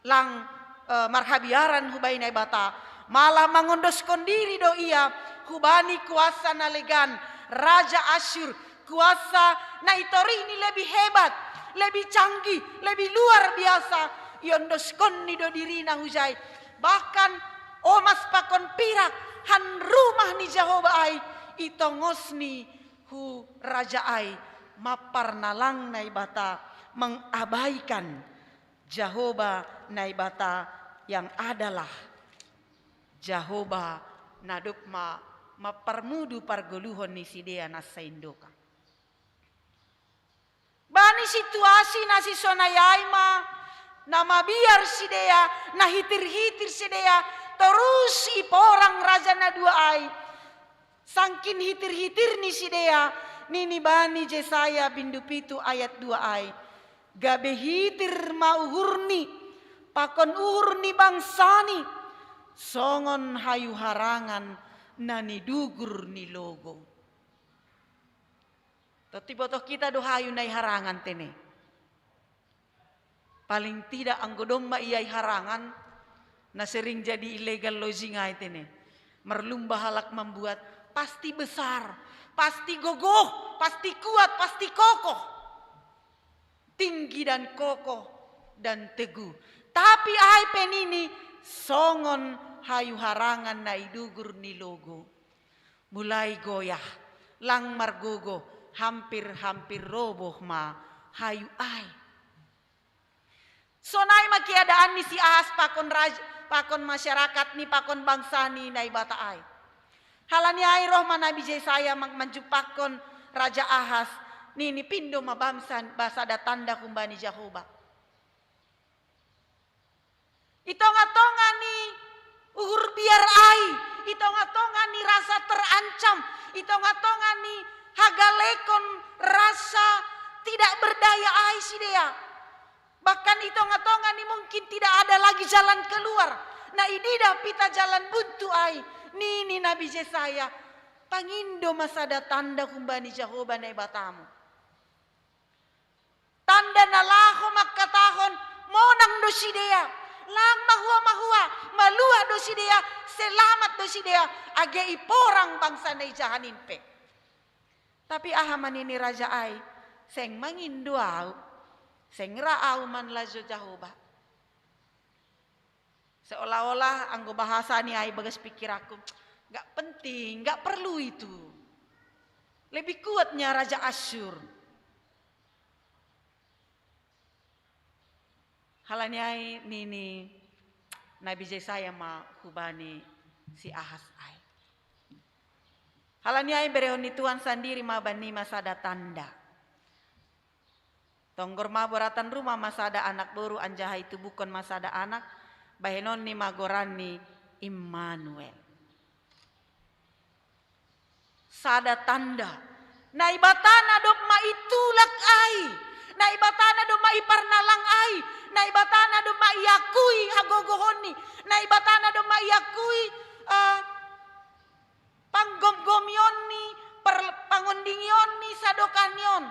lang, eh, marhabiaran hubaen Naibata. Malah mangondoskon diri do ia hubani kuasa na legan, raja Asyur, kuasa na itorihni lebih hebat, lebih canggih, lebih luar biasa. Iondoskonni do dirina hujai. Bahkan omas pakon pirak, han rumah ni Jahowa ai, itongosni hu raja ai, mamparnalang Naibata, mengabaikan Jahowa Naibata yang adalah Jahowa na dob ma-, mamparmudu pargoluhon ni sidea na saindokan. Bani situasi na sisonai ai ma, na mabiar sidea, na hitir-hitir sidea, torus iporang raja na dua ai. Sangkin hitir-hitir ni sidea, nini bani Jesaya bindu pitu ayat dua ai. Gabe hitir ma uhurni, pakon uhur ni bangsani, songon hayu harangan na nidugur ni logo. Tontu ibotoh kita do hayu na i harangan tene. Paling tidak anggo domma ia i harangan, na sering jadi illegal logging ai tene. Marlumba halak mambuat, pasti besar, pasti gogoh, pasti kuat, pasti kokoh. Tinggi dan kokoh dan teguh. Tapi ai pe nini songon hayu harangan na idugur ni logo. Mulai goyah, lang margogoh, hampir-hampir roboh ma hayu ai. Sonai ma keadaan ni si Ahas pakon raj-, pakon masyarakat ni, pakon bangsa ni Naibata ai. Halani ai roh ma Nabi Jesaya mang-, manjumpangkon raja Ahas, nini pindo ma bamsan, ba sada tanda humbani Jahowa. I tongah-tongah ni uhur biar ai, i tongah-tongah ni rasa terancam, i tongah-tongah ni hagalekon, rasa tidak berdaya ai sidea. Bahkan i tongah-tongah ni mungkin tidak ada lagi jalan keluar. Na ididah pita jalan buntu ai, nini Nabi Jesaya, pangindo ma sada tanda humbani Jahowa Naibatamu. Tanda na laho mangkatahon, monang do sidea, lang mahua-mahua, maluah do sidea, selamat do sidea, age iporang bangsa na ijahan in pe. Tapi aha ma nini raja ai, seng mangindo au, seng ra au manlajo Jahowa. Seolah-olah anggo bahasa ni ai bagas pikiranku, nggak penting, nggak perlu itu. Lebih kuatnya Raja Asyur. Halani ai nini Nabi Jesaya ma hubani si Ahas ai. Halani ai berehon ni Tuhan sandiri ma banima sada tanda. Tonggor ma boratan ruma ma sada anak boru anjaha itubuhkon ma sada anak, bahenonni ma goranni Immanuel. Sada tanda. Naibata na dob ma itulak ai. Naibata na dob ma iparnalang ai. Naibatana domma iakui hagogohonni. Naibatana domma iakui, eh, panggomgomionni, per-, pangondingionni, sadokanion.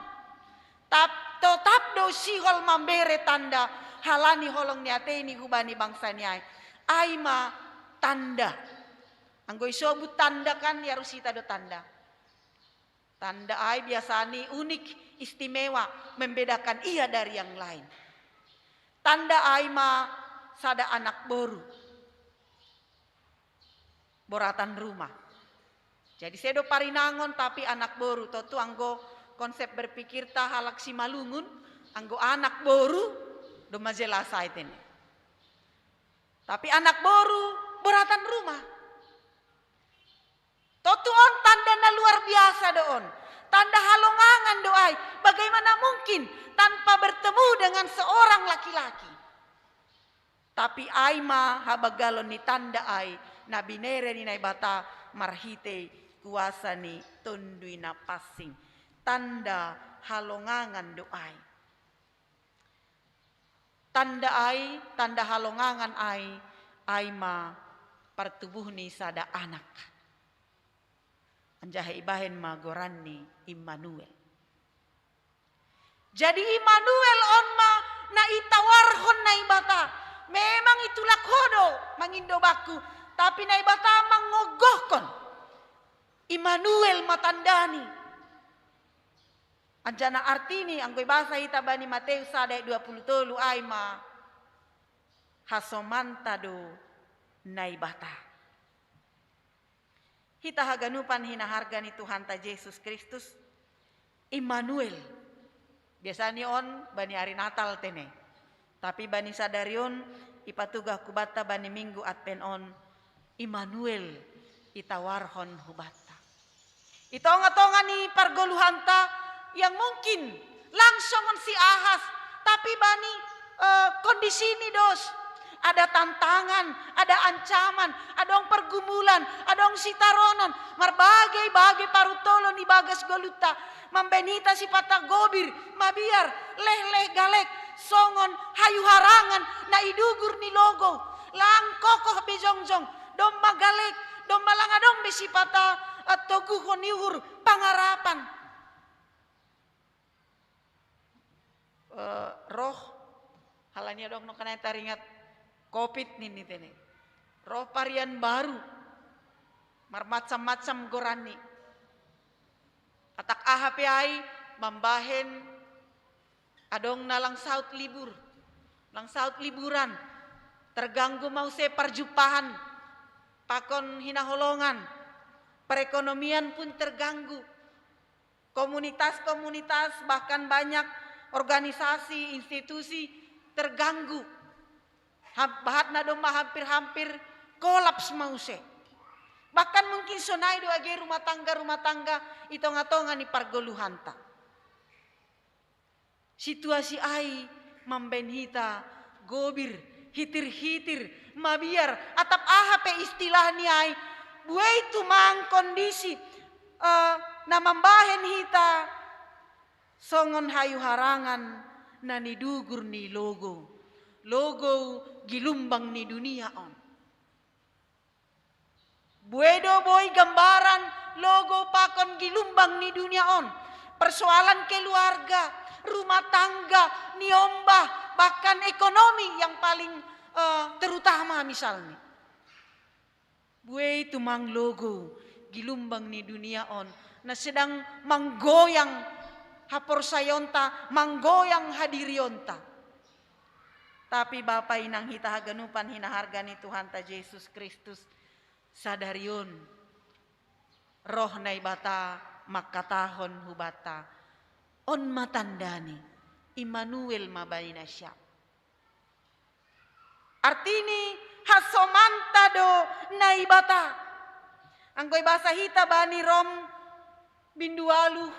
Tap-, totap do sihol mambere tanda, halani holong ni ateini hubani bangsani ai. Ai ma tanda. Anggo isobut tanda kan, ya harus hita do tanda. Tanda ai biasani unik, istimewa, membedakan ia dari yang lain. Tanda ai ma sada anak boru, boratan ruma. Jadi sedo parinangon, tapi anak boru. Tontu anggo konsep berpikirta halak Simalungun, anggo anak boru, domma jelas ai tene. Tapi anak boru, boratan ruma. Tontu on tanda na luar biasa do on. Tanda halongangan do ai. Bagaimana mungkin tanpa bertemu dengan seorang laki-laki? Tapi ai ma habanggalon ni tanda ai, na binere ni Naibata marhite kuasa ni Tonduy Napansing. Tanda halongangan do ai. Tanda ai, tanda halongangan ai, ai ma partubuh ni sada anak. Anjaha ibahen ma goranni Immanuel. Jadi Immanuel on ma na itawarhon Naibata. Memang itulak ho do mangindo bangku, tapi Naibata mangogohkon. Immanuel ma tandani. Anjaha artini anggo ibasa hita bani Mateus sada ayat dua puluh tolu ai ma hasomanta do Naibata. Hita haganupan hinaharga ni Tuhanta Jesus Kristus, Immanuel. Biasani on bani ari Natal tene. Tapi bani sadari on ipatugah hubanta bani Minggu Advent on, Immanuel itawarhon hubanta. I tonga-tonga ni pargoluhanta yang mungkin lang songon si Ahas, tapi bani, eh, kondisi ni dos, ada tantangan, ada ancaman, adong pergumulan, adong sitaronon, marbagai-bagai paruntolon ibagas goluhta, mambahen hita sipata gobir, mabiar, lehleh galek, songon hayu harangan na idugur ni logou, lang kokoh be jongjong, domma galek, domma lang adong be sipata, eh, toguhon ni uhur, pangarapan. Eh, roh, halani adong nangkin taringot covid ninna tene. Roh varian baru, marmacam-macam goranni. Atak aha pe ai mambahen adong na lang saut libur, lang saut liburan, terganggu muse parjumpahan, pakon hinaholongan, perekonomian pun terganggu. Komunitas-komunitas, bahkan banyak organisasi, institusi terganggu. Ha-, bahatna domma hampir-hampir kolaps muse. Bahkan mungkin sonai do age rumah tangga-rumah tangga i tonga-tonga ni pargoluhanta. Situasi ai mambahen hita gobir, hitir-hitir, mabiar, atap aha pe istilahni ai, buei tumang kondisi, eh, na mambahen hita songon hayu harangan na nidugur ni logou, logou gilumbang ni dunia on. Buei do boi gambaran logou pakon gilumbang ni dunia on. Persoalan keluarga, rumah tangga, niombah, bahkan ekonomi yang paling, eh, terutama misalnya. Buei tumang logou gilumbang ni dunia on, na sedang manggoyang haporsayaonta, manggoyang hadirionta. Tapi Bapa, Inang, hita haganupan hinaharga ni Tuhanta Jesus Kristus, sadari on Roh Naibata mangkatahon hubanta, on ma tandani, Immanuel ma bani nasiam. Artini, hasomanta do Naibata. Anggo ibasa hita bani Rom bindu ualu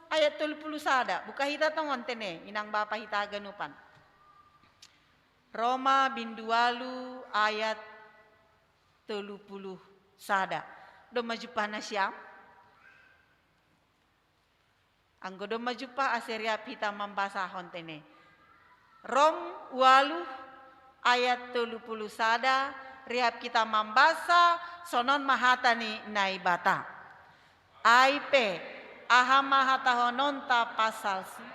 ayat tolu puluh sada. Buka hita tongon tene, Inang, Bapa, hita haganupan. Roma bindu ualu ayat tolu puluh sada. Domma jumpah nasiam? Anggo domma jumpah, ase riap hita mambasahon tene. Rom walu ayat tolu pulu sada, rihab kita mambasa, sonon ma hata ni Naibata. Ai pe, aha ma hatahononta pasal si,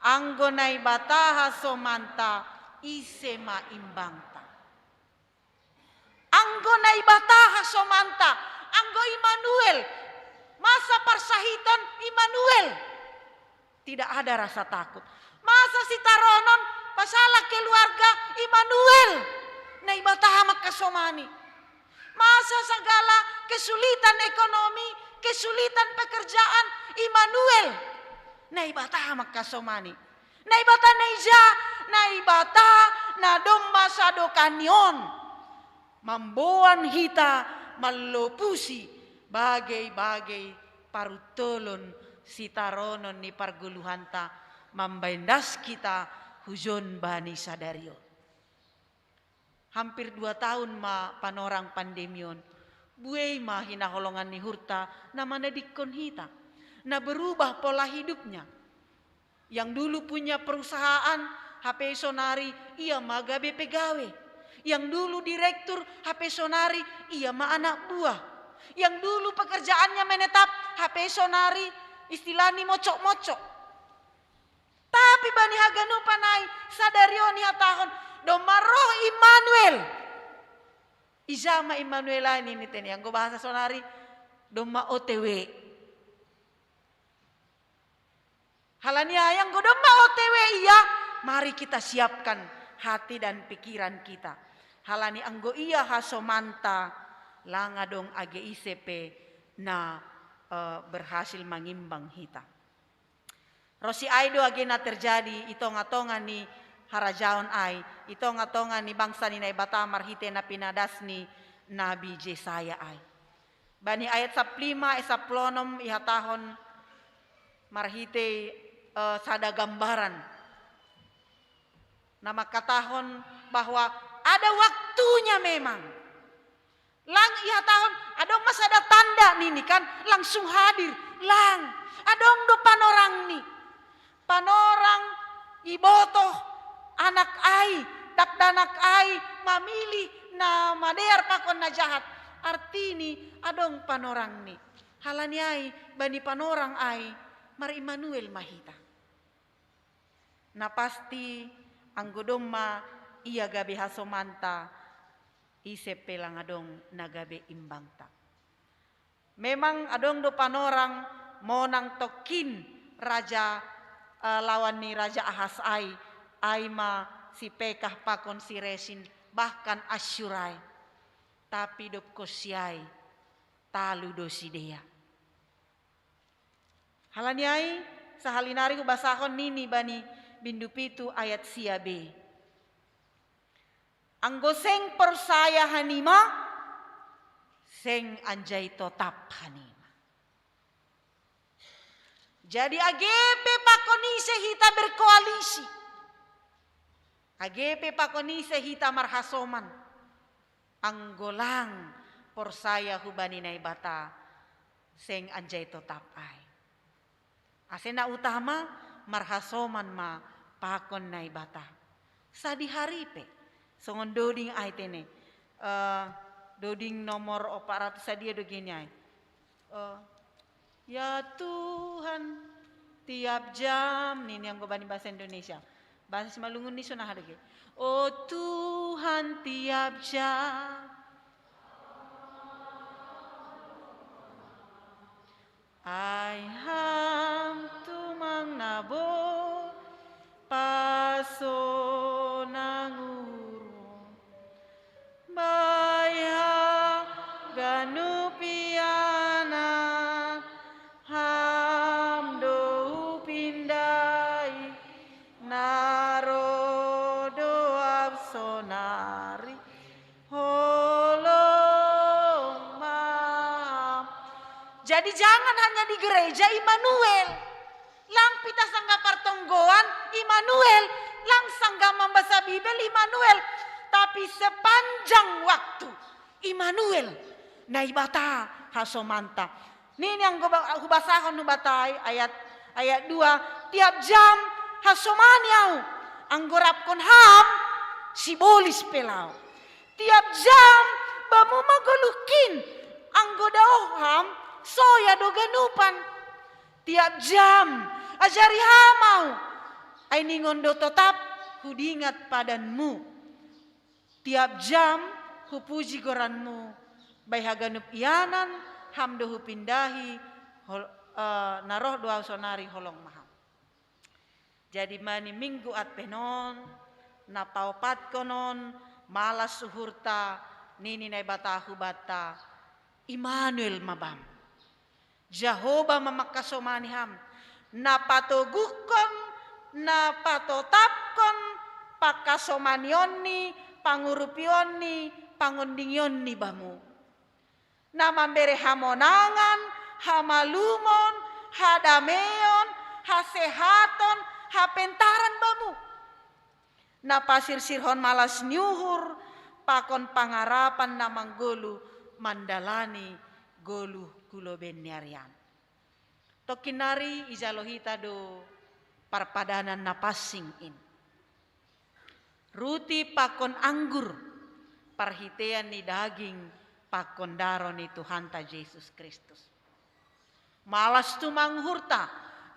anggo Naibata hasomanta, ise ma imbangta. Anggo Naibata hasomanta, anggo Immanuel, masa parsahiton Immanuel. Tidak ada rasa takut. Masa sitaronon, pasala keluarga, Immanuel. Naibata mangkasomani. Masa segala kesulitan ekonomi, kesulitan pekerjaan, Immanuel. Naibata mangkasomani. Naibata na ija, Naibata na domma sadokahon. Mamboan hita mallopusi bagei-bagei paruntolon sitaronon ni pargoluhanta, mambaen das hita hujon bani sadari on. Hampir dua tahun ma panorang pandemi on, buei ma hinaholongan ni hurta na manadingkon hita, na berubah pola hidupnya. Yang dulu punya perusahaan, hape sonari ia ma gabe pegawe. Yang dulu direktur, hape sonari ia ma anak buah. Yang dulu pekerjaannya menetap, hape sonari istilahni mocok-mocok. Tapi bani haganupan ai, sadari on ihatahon, domma roh Immanuel. Ija ma Immanuel ai nini te ni, anggo bahasa sonari, domma O T W. Halani ai anggo domma O T W ia, mari kita siapkan hati dan pikiran kita. Halani anggo ia hasomanta, lang adong age ise pe na, eh, berhasil mangimbang hita. Ro si ai do age na terjadi i tonga-tonga ni harajaon ai, i tonga-tonga ni bangsa ni Naibata marhite na pinadas ni Nabi Jesaya ai. Bani ayat sampulu lima, ayat sampulu onom ihatahon marhite, eh, sada gambaran. Na mangkatahon bahwa ada waktunya memang. Lang ihatahon, adong ma sada tanda nini kan, langsung hadir, lang, adong do panorangni. Panorang ibotoh anak ai, dakdanak ai, mamilih na madear pakon na jahat. Artini adong panorangni. Halani ai, bani panorang ai, mar Immanuel ma hita. Na pasti anggo domma ia gabe hasomanta, ise pe lang adong na gabe imbangta. Memang adong do panorang monang tongkin raja, eh, lawan ni Raja Ahas ai, ai ma si Pekah pakon si Resin, bahkan Asyur ai. Tapi dob konsi ai, talu do sidea. Halani ai, sahali nari hubasahon nini bani bindu pitu ayat sia be. Anggo seng porsaya hanima, seng anjai totap hanima. Jadi age pe pakon ise hita berkoalisi, age pe pakon ise hita marhasoman, anggo lang porsaya hubani Naibata, seng anjai totap ai. Ase na utama marhasoman ma pakon Naibata. Sadihari pe, songon doding ai te ne. Eh, doding nomor opat ratus sadia do gini ai. Eh, ya Tuhan, tiap jam, nini anggo bani bahasa Indonesia. Bahasa Simalungun ni so na hada ge. Oh Tuhan, tiap jam. Ai Ham tumang na boi pasonang uhurmu. Bai haganup ianan Ham do hupindahi, na ro do Ham sonari, holong ma Ham. Jadi jangan hanya di gereja Immanuel. Lang pe hita sanggah partonggoan Immanuel, lang sanggah mambasa Bibel Immanuel, tapi sepanjang waktu Immanuel, Naibata hasomanta. Nini anggo ba-, hubasahon hubata ai, ayat, ayat dua, tiap jam hasomani ahu, Anggo rapkon ham, sibolis pe laho. Tiap jam bamu magoluhkin, anggo daoh ham, soya do ganupan. Tiap jam, ajari ham ahu, ai ningon do totap hudingat padanmu. Tiap jam, hupuji goranmu, bai haganup ianan, ham do hupindahi, hol-, eh, na roh do ahu sonari holong ma ham. Jadi mani minggu Advent on, na paopatkon on, malas uhurta, nini Naibata hubanta, Immanuel ma bam. Jahowa ma mangkasomani ham, na patoguhkon, na patotapkon, pangkasomanionni, pangurupionNi, pangondingionni bamu. Na mambere hamonangan, hamalumon, hadameon, hasehaton, hapentaran bamu. Na pasirsirhon malas ni uhur, pakon pangarapan na manggoluh mandalani goluh hu lobei ni ari an. Tongkin nari ijalo hita do parpadanan na pansing in. Ruti pakon anggur, parhitean ni daging pakon darah ni Tuhanta Jesus Kristus. Malas tumang uhurta,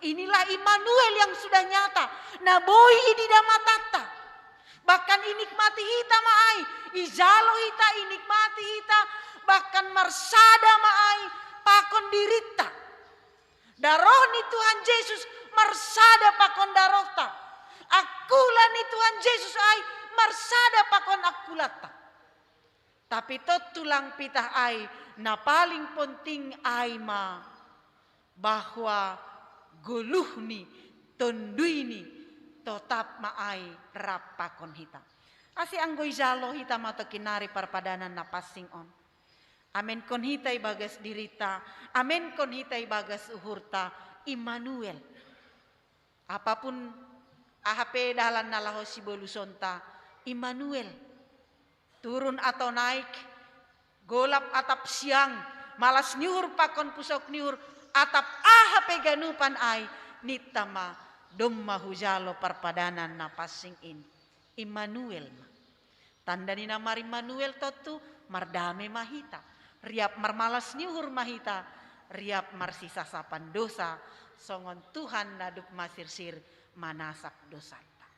inilah Immanuel yang sudah nyata, na boi idida matanta. Bahkan inikmati hita ma ai, ijalo hita, inikmati hita, bahkan marsada ma ai pakon dirinta. Daroh ni Tuhan Jesus marsada pakon darohta. Angkula ni Tuhan Jesus ai marsada pakon angkulanta. Tapi tontu lang pitah ai, na paling penting ai ma bahwa goluhni, tonduini, totap ma ai rap pakon hita. Asi anggo ijalo hita ma tongkin nari parpadanan na pansing on. Amenkon hita ibagas dirinta, amenkon hita ibagas uhurta, Immanuel. Apapun aha pe dalan na laho sibolusonta, Immanuel. Turun atau naik, golap atap siang, malas ni uhur pakon pusok ni uhur, atap aha pe ganupan ai, ninta ma, domma hujalo parpadanan na pansing in. Immanuel ma. Tanda ni na mar-Immanuel tontu, mardame ma hita. Riap marmalas ni uhur ma hita, riap marsisasapan dosa, songon Tuhan na dob masirsir manasak dosanta.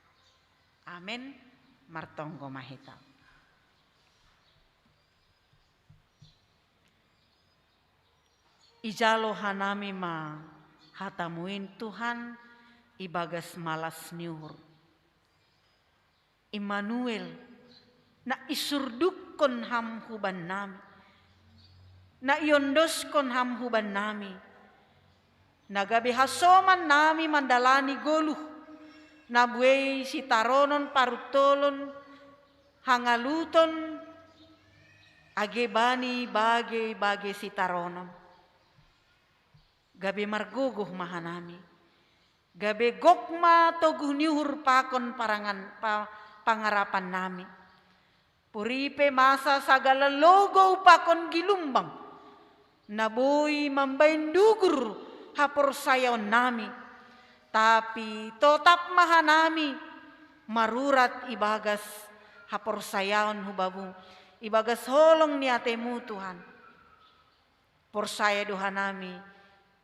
Amen. Martonggo ma hita. Ijalo hanami ma hatamu in Tuhan, ibagas malas ni uhur. Immanuel, na isurdukkon ham hubannami, na iondoskon ham hubannami, na gabe hasomannami mandalani goluh, na buei sitaronon paruntolon, hangaluton, age bani bage-bage sitaronon. Gabe margogoh ma hanami. Gabe gok ma toguh ni uhur pakon parangan pa-, pangarapannami. Puripe masa sagala logou pakon gilumbang, na boi mambaen dugur haporsayaonnami. Tapi totap ma hanami marurat ibagas haporsayaon hu Bamu, ibagas holong ni ateMu, Tuhan. Porsaya do hanami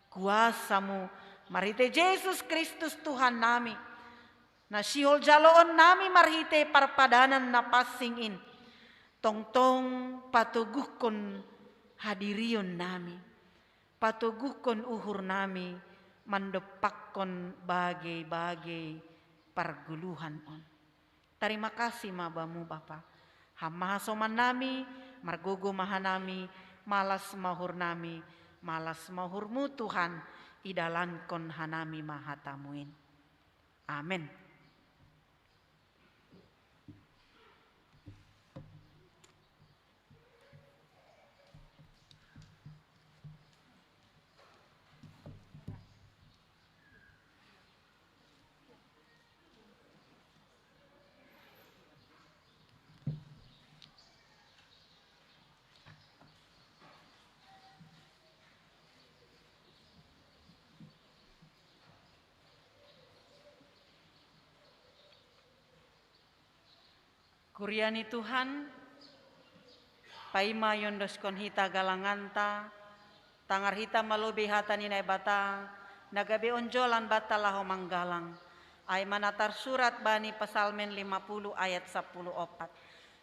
kuasaMu marhite Jesus Kristus Tuhannami, na sihol jaloonnami marhite parpadanan na pansing in, tongtong patoguhkon hadirionnami, patoguhkon uhurnami mandompakkon bage-bage pargoluhan on. Tarima kasih ma Bamu, Bapa. Ham ma hasomannami, margogoh ma hanami, malas ma uhurnami, malas ma uhurMu, Tuhan, idalankon hanami ma hataMu in. Amen. Huria ni Tuhan, paima iondoskon hita galanganta, tangar hita malobi hata ni Naibata, na gabe onjolan banta laho manggalang. Ai ma na tarsurat bani Psalmen lima puluh ayat sapuluh opat.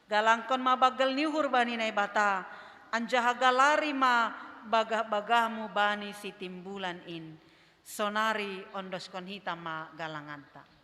Galangkon ma banggal ni uhur bani Naibata, anjaha galari ma bagah-bagahmu bani sitimbulan in. Sonari ondoskon hita ma galanganta.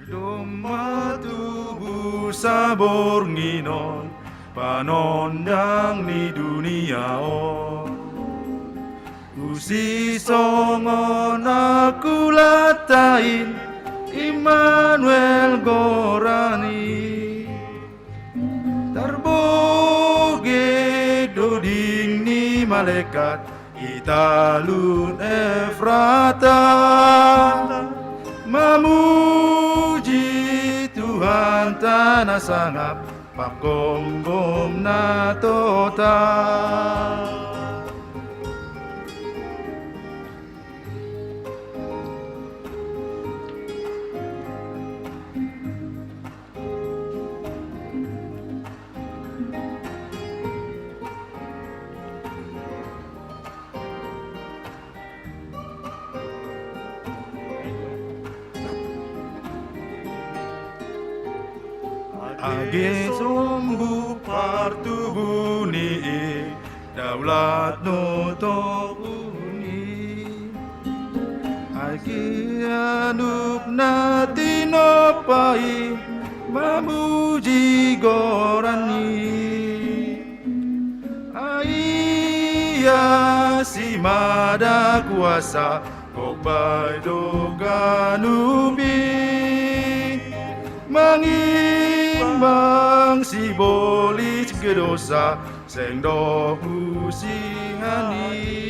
Domma tubu saborngin on, panondang ni dunia on. Usi songon aku lantain, Immanuel goran i. Tarbogei do ding ni malekat i talun Efrata, mamuji Tuhanta na sangap, pangomgom na tota. Age sombu partubu ni i, daulat do togu ni. Age anup na tinompa i, mamuji goran i. Ai ia simada kuasa, gok bai do ganup i. Mangimbang sibolis ge dosa, seng dohot sian i.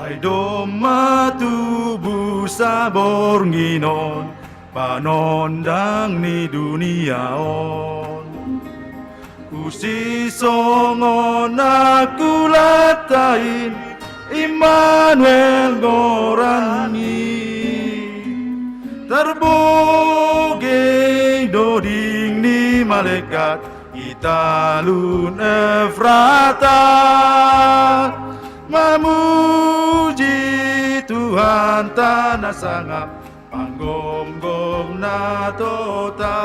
Ai domma tubu saborngin on, panondang ni dunia on. Usi songon na hulantain, Immanuel goran i. Tarbogei do ding ni malekat i talun Efrata, mamuji Tuhanta na sangap, pang Gomgom na tota.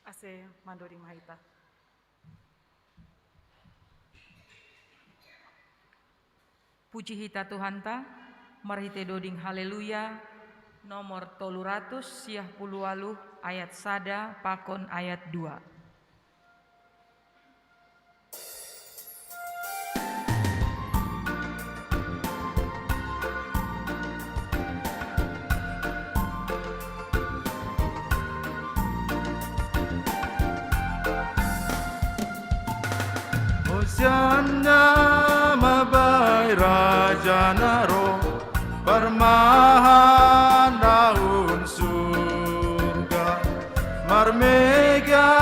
Ase mandoding ma hita. Puji hita Tuhanta, marhite doding Haleluya, nomor tolu ratus siah puluh waluh, ayat sada pakon ayat dua. Hosianna ma bai Raja na ro, parmahan dahun surga, marmega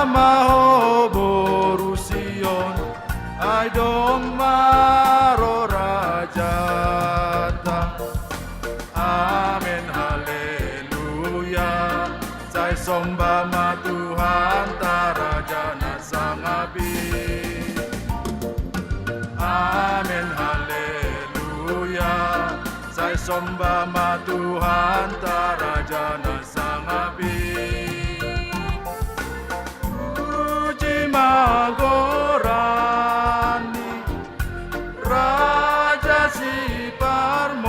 ma ho boru Sion, ai domma ro Rajata. Amen, haleluya. Sai somba ma Tuhanta, Raja na sangabi. Amen, haleluya. Sai somba ma Tuhanta, Raja na sangabi. Puji ma goranNi, Raja Siparmonang.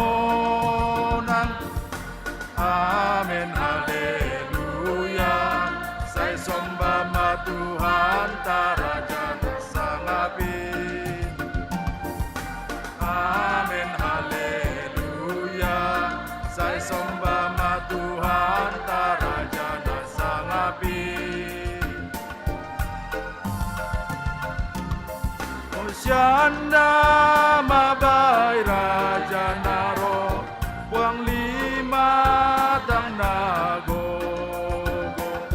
Amen, haleluya. Sai somba ma Tuhanta, Raja na sangabi. Amen, haleluya. Sai somba ma Tuhanta, Raja na sangabi. Hosianna ma bai Raja na ro, puang limatang na gogo,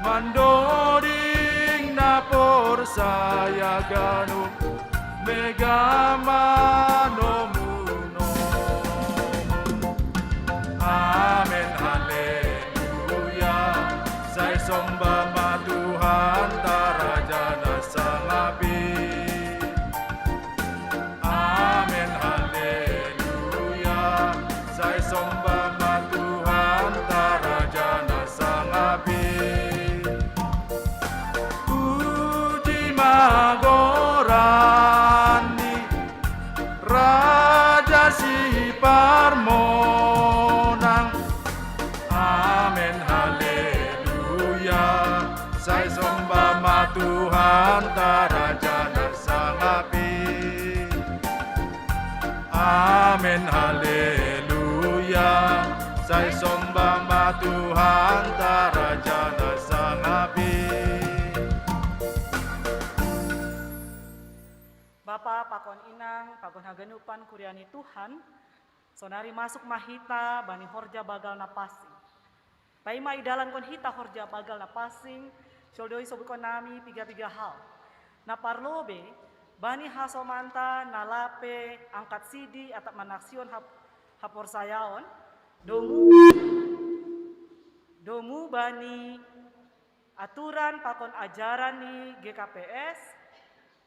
mandoding na porsaya ganup, mega ma nomu-nomu. Amen, haleluya. Sai somba ma Tuhanta, Raja na sangabi. Amen, haleluya. Sai somba ma Tuhanta, Raja na sangabi. Puji ma goranNi, Raja Siparmonang. Amen, haleluya. Sai somba ma Tuhanta, Raja na sangabi. Amen, haleluya. Sai somba ma Tuhanta, Raja na sangabi. Bapa pakon inang, pakon haganupan kuria ni Tuhan, sonari masuk ma hita bani horja bagal na pansing. Paima idalankon hita horja bagal na pansing, soldoi sobutkon nami piga-piga hal. Na parlobei, bani hasomanta na lape angkat sidi atap manaksihon hap-, haporsayaon, domu, domu bani aturan pakon ajaran ni G K P S,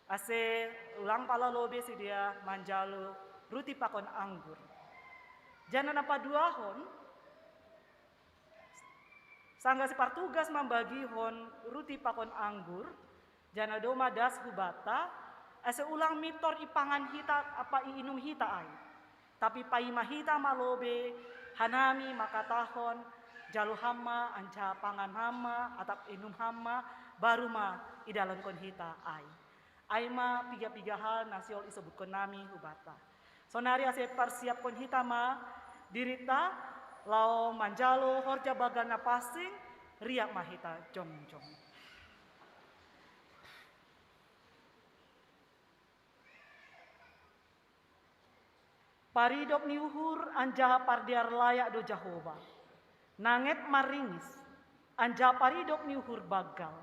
ase ulang pala lobei sidea manjalo ruti pakon anggur. Janah na paduahon, sanggah sipartugas mambagihon ruti pakon anggur, janah domma das hubanta, ase ulang mintor ipangan hita ampa iinum hita ai. Tapi paima hita ma lobei, hanami mangkatahon, jalo ham ma, anjaha pangan ham ma, atap inum ham ma, baru ma idalankon hita ai. Ai ma piga-piga hal na sihol isobutkon nami hubanta. Sonari ase parsiapkon hita ma dirinta, Laho manjalo horja banggal na pansing, riak ma hita jongjong. Paridop ni uhur anjaha pardear layak do Jahowa. Nanget marringis, anjaha paridop ni uhur banggal.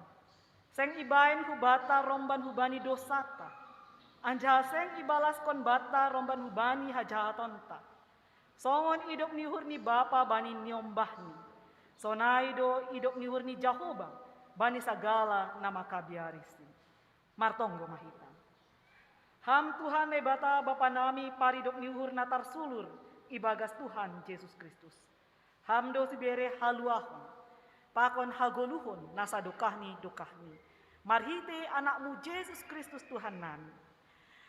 Seng ibahen hubanta romban hubani dousanta, anjaha seng ibalaskon banta romban hubani hajahatonta. Songon idop ni uhur ni Bapa bani niombahni, sonai do idop ni uhur ni Jahowa bani sagala na mangkabiarisi. Martonggo ma hita. Ham Tuhan Naibata Bapa nami, paridop ni uhur na tarsulur ibagas Tuhan Jesus Kristus. Ham do sibere haluahon pakon hagoluhon na sadokah ni dokahni, marhite Anakmu Jesus Kristus Tuhan nami,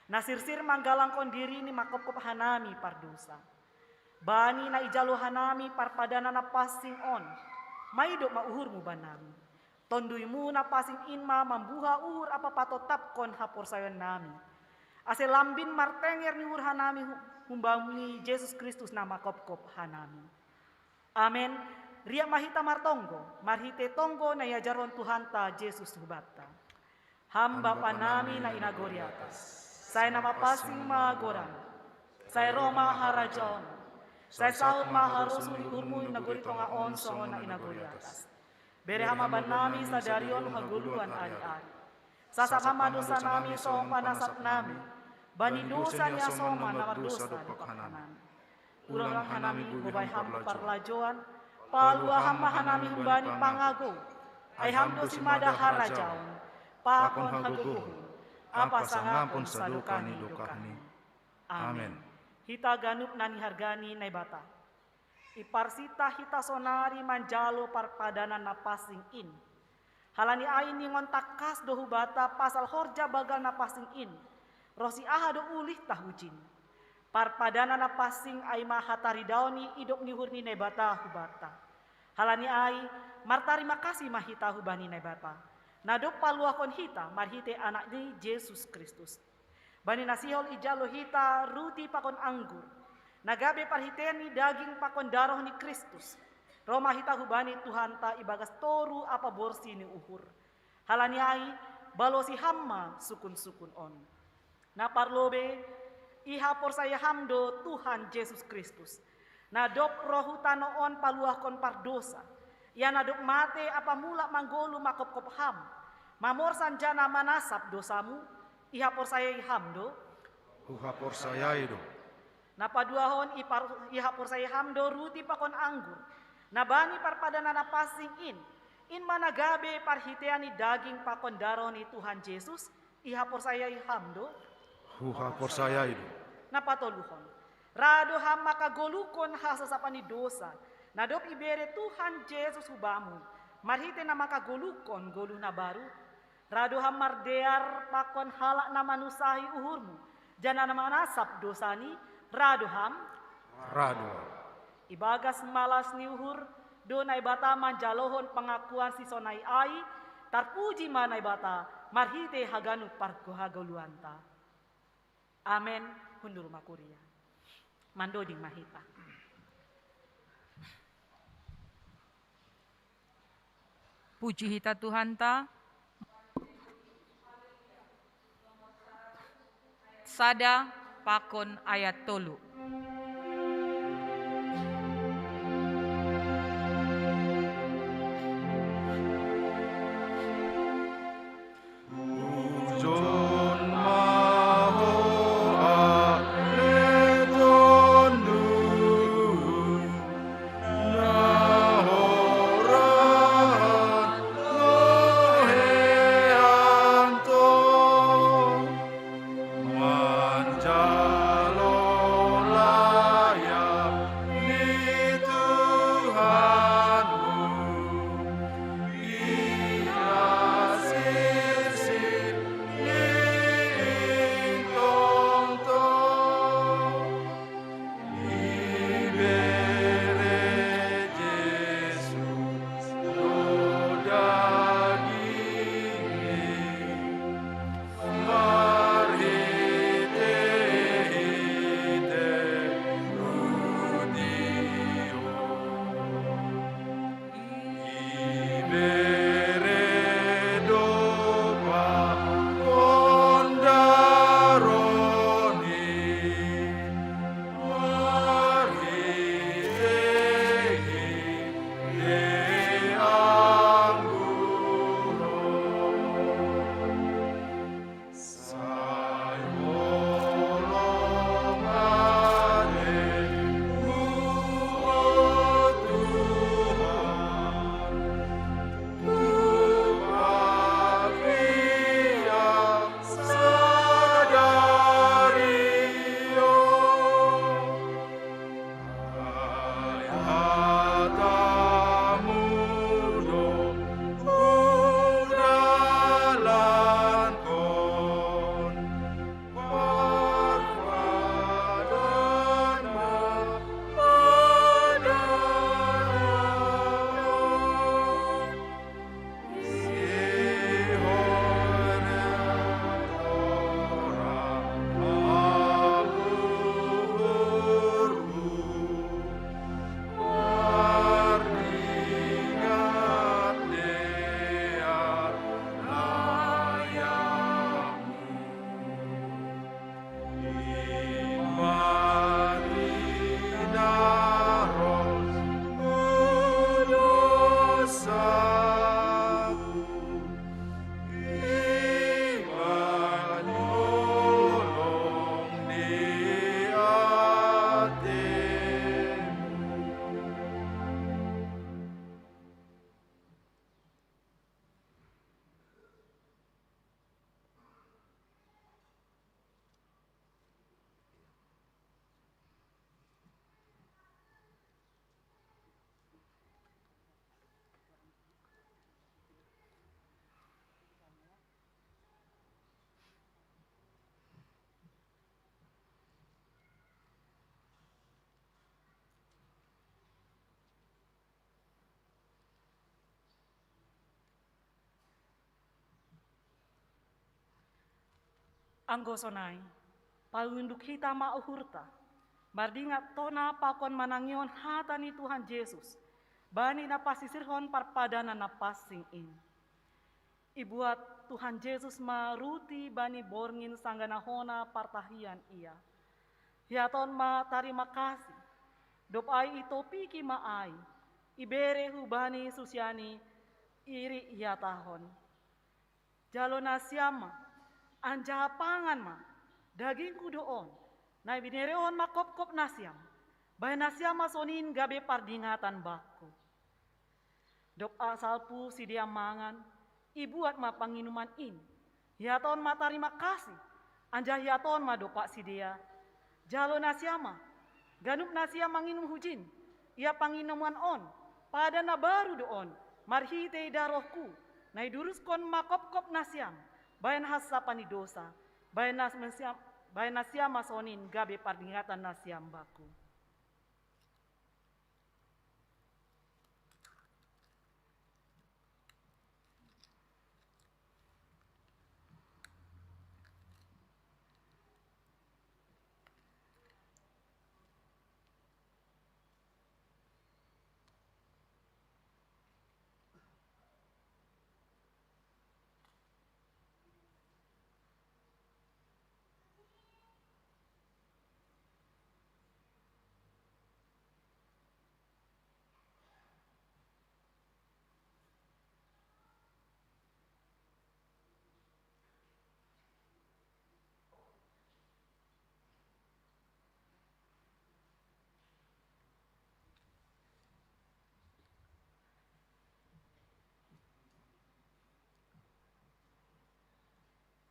na sirsir manggalangkon dirini mangkopkop hanami pardousa. Bani na ijalo hanami parpadanan na pansing on, maidop ma uhurmu banami. TonduyMu na pansing in ma mambuha uhur ampa patotapkon haporsayaon nami, ase lambin martenger ni uhur hanami hu-, humbani Jesus Kristus na mangkopkop hanami. Amen. Riak ma hita martonggo, marhite tonggo na iajarhon Tuhanta Jesus hubanta. Ham Bapa nami na i nagori atas, sai na mapansing ma goraM. Sai ro ma harajaonMu. Sai saut ma harosuh ni uhurMu i nagori tonga on songon na i nagori atas. Bere Ham ma bannami sadari on hagoluhan ari-ari. Sasap Ham ma dousa nami songon panasap nami bani dousa ni hasoman na mardousa dompak hanami. Ulang Ham hanami bobai Ham tu parlajouan, palua Ham ma hanami humbani pangagou. Ai Ham do simada harajaon, pakon hagogohon, ampa sangaphon sadokah ni dokahni. Amen. Hita ganup na niharga ni Naibata, iparsintah hita sonari manjalo parpadanan na pansing in. Halani ai ningon tangkas do hubanta pasal horja banggal na pansing in, ronsi aha do ulihta hujin. Parpadanan na pansing ai ma hataridaon ni idop ni uhur ni Naibata hubanta. Halani ai, martarima kasih ma hita hubani Naibata, na dob paluahkon hita marhite Anakni Jesus Kristus. Bani na sihol ijalo hita ruti pakon anggur, na gabe parhitean ni daging pakon daroh ni Kristus, ro ma hita hubani Tuhanta ibagas toru ampa borsi ni uhur. Halani ai, balosi Ham ma sukun-sukun on. Na parlobei, ihaporsayaI Ham do Tuhan Jesus Kristus, na dob ro hu tano on paluahkon pardousa. Ia na dob mate ampa mulak manggoluh mangkopkop Ham, mamorsan janah manasap dousamu, ihaporsayaI Ham do? HuhaporsayaI do. Na paduahon, ipar-, ihaporsayaI Ham do ruti pakon anggur, na bani parpadanan na pansing in, in ma na gabe parhitean ni daging pakon daroh ni Tuhan Jesus, ihaporsayaI Ham do? HuhaporsayaI do. Na patoluhon, ra do Ham mangkagoluhkon hasasapan ni dousa, na dob ibere Tuhan Jesus hubamu, marhite na mangkagoluhkon goluh na baru? Ra do Ham mardear pakon halak na manusahi uhurmu, janah na manasap dousani? Ra do Ham? Ra do. Ibagas malas ni uhur do Naibata manjalohon pangakuan sisonai ai, tarpuji ma Naibata marhite haganup parhagoluhanta. Amen. Hundul ma kuria. Mandoding ma hita. Puji hita Tuhanta. Sada pakon ayat tolu. Ujon ma ho ale Tonduy, na horas loheianto, manjalo layap ni Tuhanmu. Ia sirsir ni Anggo sonai, paunduk hita ma uhurta, mardingat tona pakon manangihon hata ni Tuhan Jesus, bani na pasisirhon parpadanan na pansing in. Ibuat Tuhan Jesus ma ruti bani borngin sanggah na hona partahian ia. Hiaton ma tarima kasih, dob ai itopiki ma ai, ibere hubani susian i, iri ihatahon: Jalo nasiam ma, anjaha pangan ma, dagingku do on, na binerehon mangkopkop nasiam, bahen nasiam ma sonin gabe pardingatan bakku. Dob salpu sidea mangan, ibuat ma panginuman in, hiaton ma tarima kasih, anjaha hiaton ma dompak sidea: Jalo nasiam ma, ganup nasiam manginum hujin, ia panginuman on, padan na baru do on, marhitei darohku, na iduruskon mangkopkop nasiam, bahen hansapan ni dousa, bahen nasiam, bahen nasiam ma sonin gabe pardingatan nasiam bakku.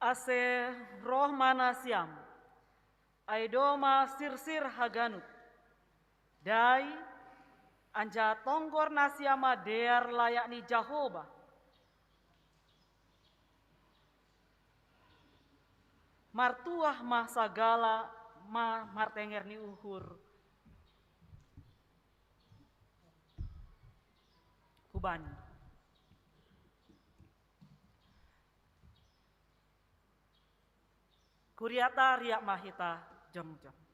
Ase roh ma nasiam, ai domma sirsir haganup, dai, anjaha tonggor nasiam ma dear layak ni Jahowa. Martuah ma sagala ma-, martenger ni uhur hubani. Kuriata, riap ma hita jongjong.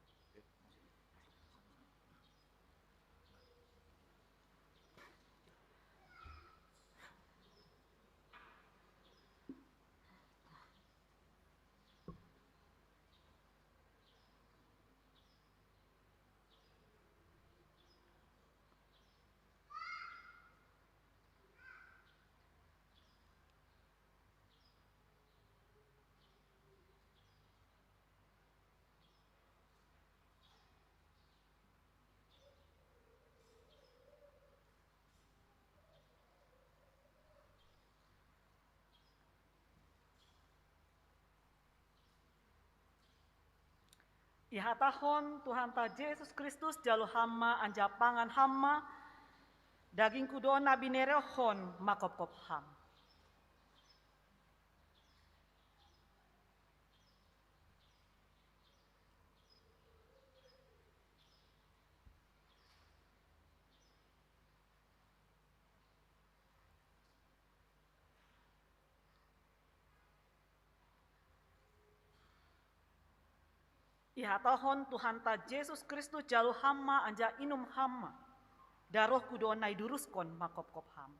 Ihatahon Tuhanta Jesus Kristus jalo ham ma anjaha pangan ham ma, dagingku do on na binerehon mangkopkop ham. Ihatahon Tuhanta Jesus Kristus jalo ham ma anjaha inum ham ma, darohku do on na iduruskon mangkopkop ham.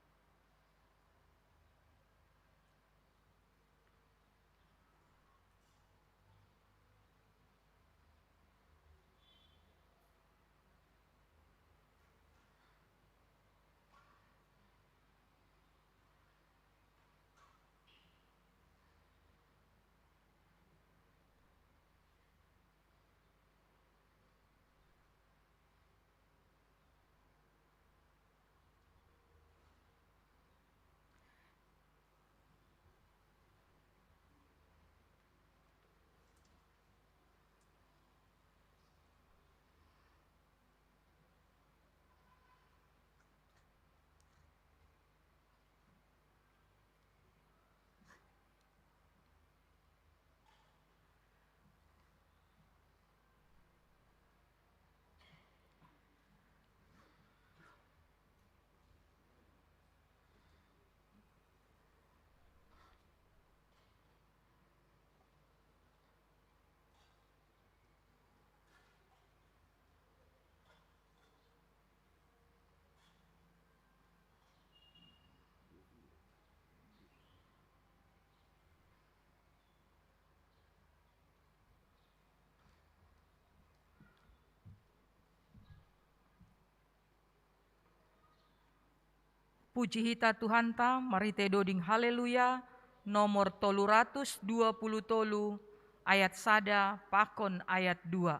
Puji hita Tuhanta, marhite doding Haleluya, nomor tolu ratus dua puluh tolu, ayat sada pakon ayat dua.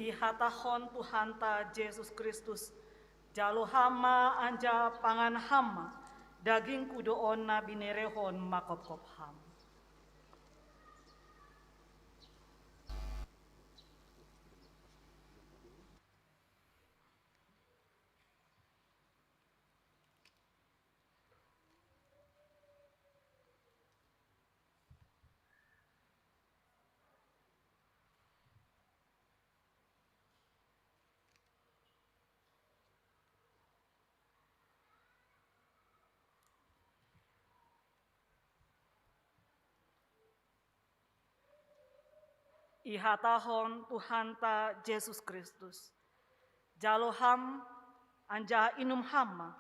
Ihatahon Tuhanta Jesus Kristus, jalo Ham ma anjaha pangan Ham ma, dagingKu do on na binerehon manghophop Ham. Ihatahon Tuhanta Jesus Kristus, jalo Ham anjaha inum Ham ma,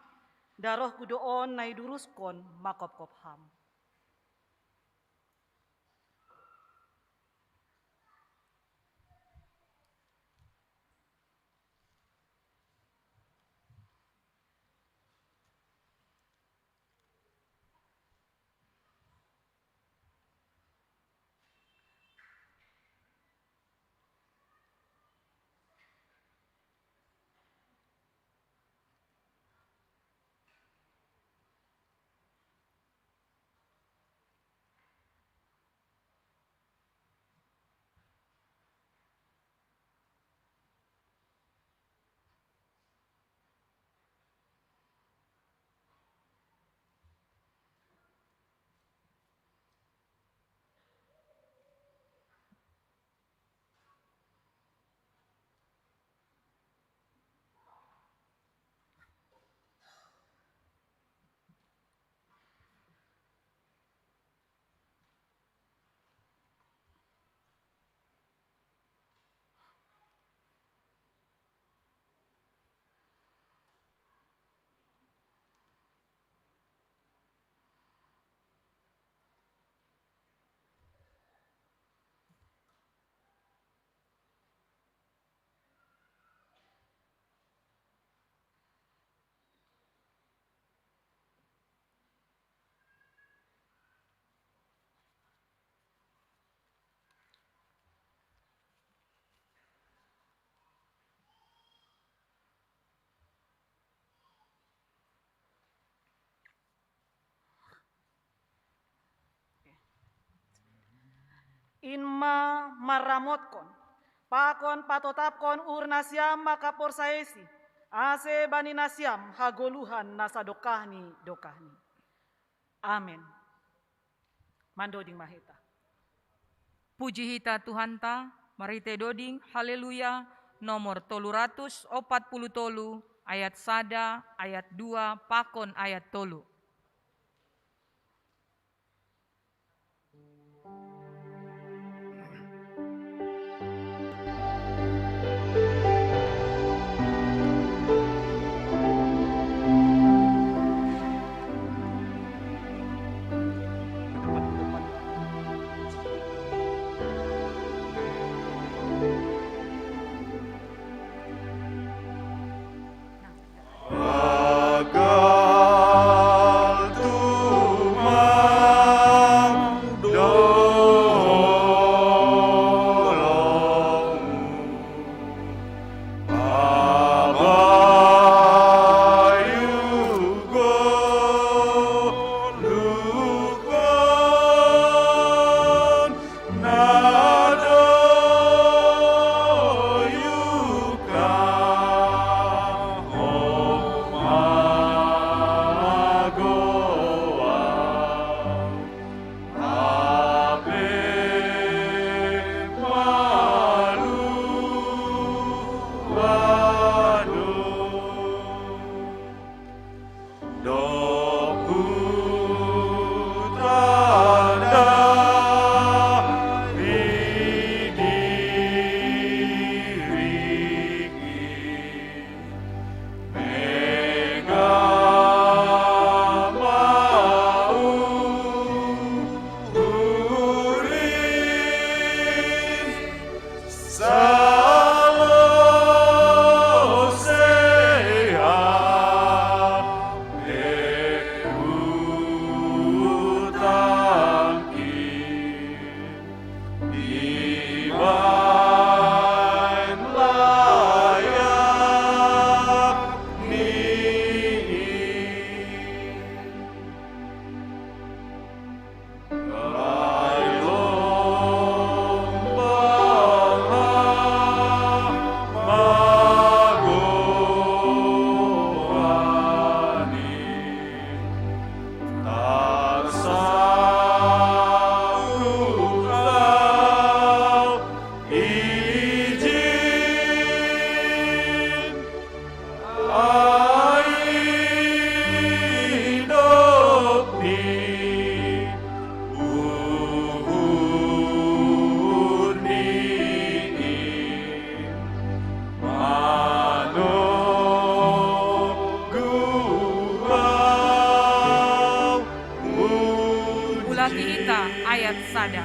darohKu do on na iduruskon manghophop Ham. In ma marramotkon, pakon patotapkon uhur nasiam makaporsayaisi, ase bani nasiam hagoluhan na sadokah ni dokahni. Amen. Mandoding ma hita. Puji hita Tuhanta, marhite doding, haleluya, nomor tolu ratus opat puluh tolu, ayat sada, ayat dua, pakon ayat tolu. Ulangi hita ayat sada.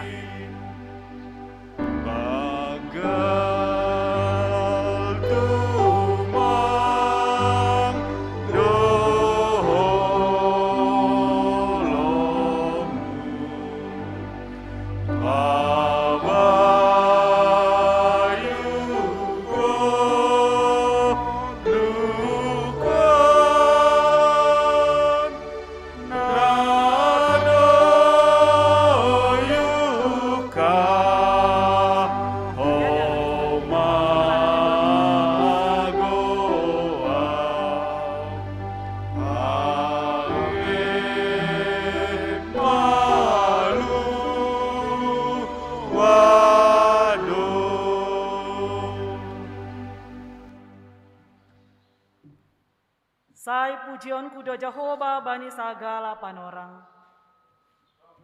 Sai pujionku do Jahowa bani sagala panorang.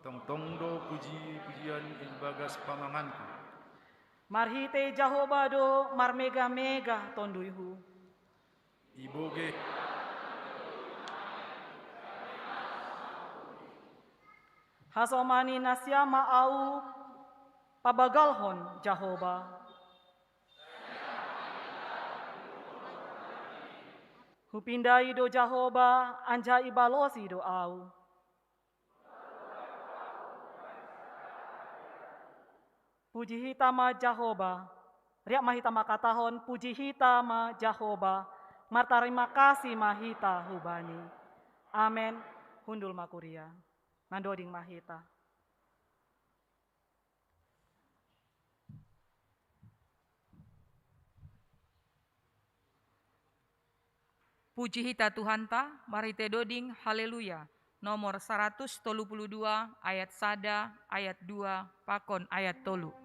Tongtong do puji-pujian ibagas pamanganku. Marhite Jahowa do marmegah-megah tonduyhu. Ibogei. Hasomani nasiam ma au pabagalhon Jahowa. Hupindai do Jahowa, anjaha ibalosi do au. Puji hita ma Jahowa. Riap ma hita mangkatahon, puji hita ma Jahowa, martarima kasih ma hita hu Bani. Amen. Hundul ma kuria. Mandoding ma hita. Puji hita Tuhanta, marhite doding Haleluya, nomor saratus tolu pulu dua, ayat sada, ayat dua, pakon ayat tolu.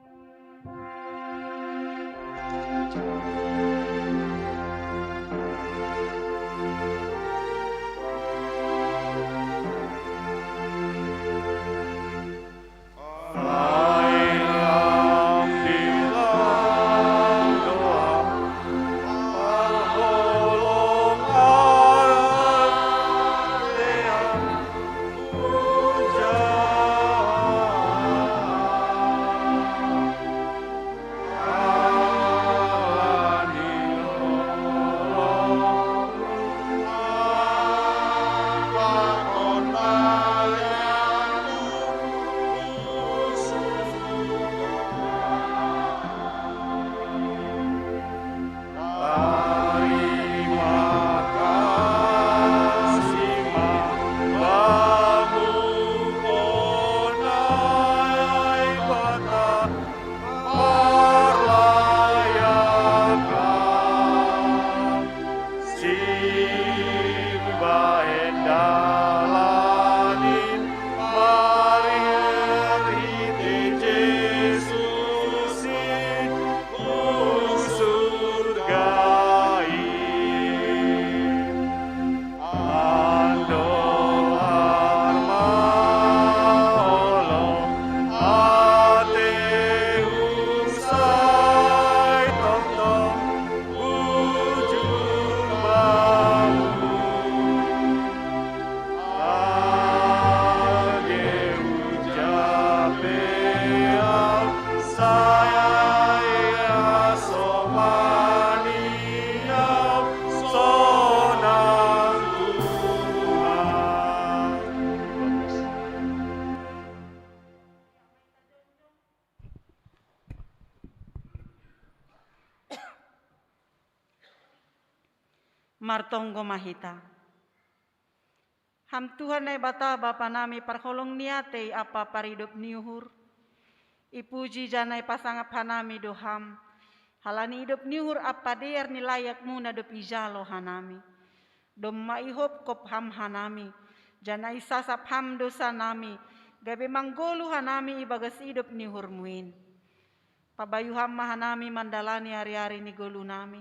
Martonggo ma hita. Ham Tuhan Naibata Bapa nami parholong ni atei ampa paridop ni uhur, ipuji janah ipasangap hanami do Ham, halani idop ni uhur ampa dear ni layakmuna dob ijalo hanami. Domma ihopkop Ham hanami, janah isasap Ham dousa nami, gabe manggoluh hanami ibagas idop ni uhurmu in. Pabayu Ham ma hanami mandalani ari-ari ni goluh nami,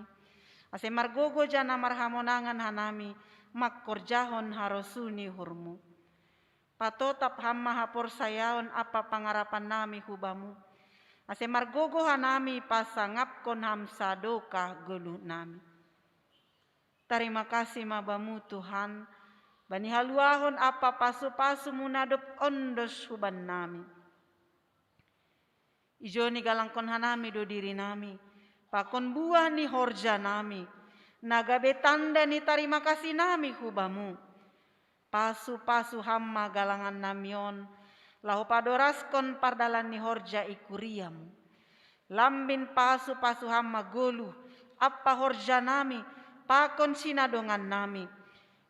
ase margogoh janah marhamonangan hanami mangkorjahon harosuh ni uhurmu. Patotap Ham ma haporsayaon ampa pangarapan nami hu Bamu, ase margogoh hanami pasangapkon Ham sadokah goluh nami. Tarima kasih ma Bamu Tuhan, bani haluahon ampa pasu-pasumu na dob ondos huban nami. Ijo nigalangkon hanami do diri nami, pakon buah ni horja nami, na gabe tanda ni tarima kasih nami hu Bamu. Pasu-pasu Ham ma galangan nami on, laho padoraskon pardalan ni horja i kuriamu. Lambin pasu-pasu Ham ma goluh ampa horja nami pakon sinadongan nami,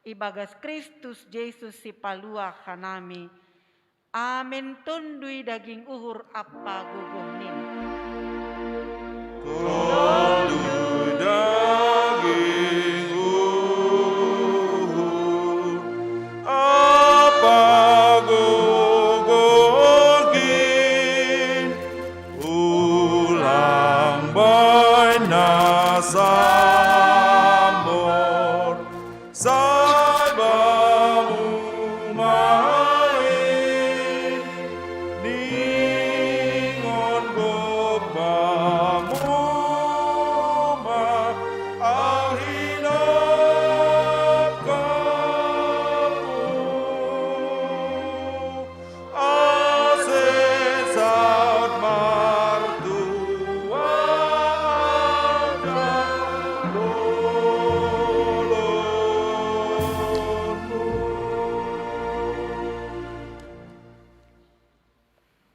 ibagas Kristus Jesus Sipaluah hanami. Amen. Tonduy daging uhur ampa gogoh nin. Tonduy daging uhur ampa gogoh nin, ulang baen na sambor, sai Bamu ma i, ningon gok Bamu ma, ahi nangkapu. Ase saut martua angka dolonmu.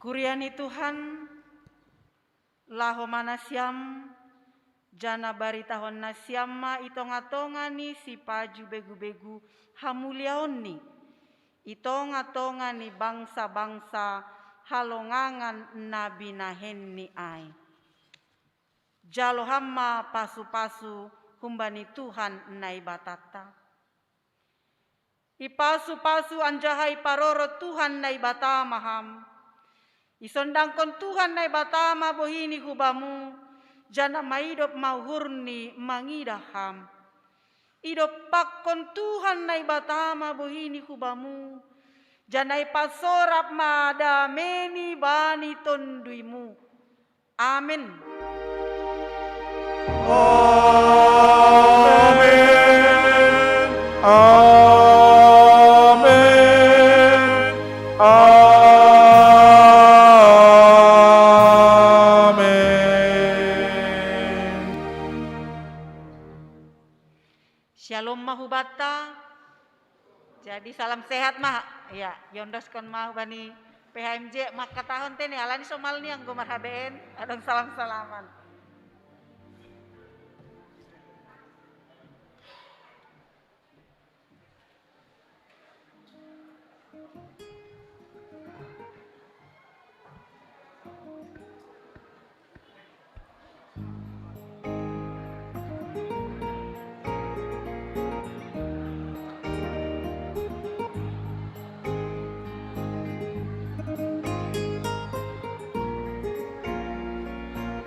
Kuria ni Tuhan, laho ma nasiam, janah baritahon nasiam ma i tonga-tonga ni sipaju begu-begu hamuliaonni, i tonga-tonga ni bangsa-bangsa halongangan na binahenni ai. Jalo Ham ma pasu-pasu umbani Tuhan Naibatata. Ipasu-pasu anjaha iparoro Tuhan Naibata ma ham. Isondangkon Tuhan Naibata ma bohini hubamu, janah maidop ma uhurni mangidah ham. Idompakkon Tuhan Naibata ma bohini hubamu, janah ipasorap ma dameni bani tonduimu. Amin. Amin. Amin. Amin. Shalom ma hubanta. Jadi salam sehat ma. Ya, iondoskon ma bani P H M J mangkatahon tene, alani somalna anggo mar-H B N, adong salam-salaman.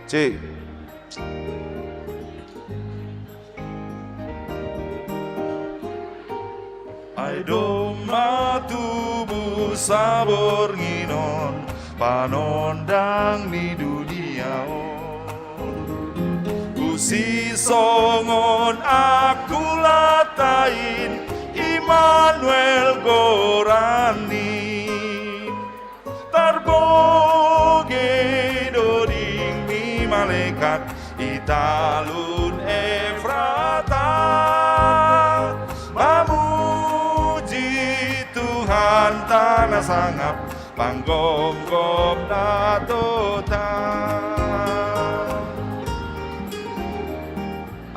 Cik. Ai domma tubu saborngin on panondang ni dunia on. Usisongon aku latain Immanuel goranni. Tarbogei dodingmi malekat i talun Efrata, mamuji Tuhanta na sangap, panggomgom na tota.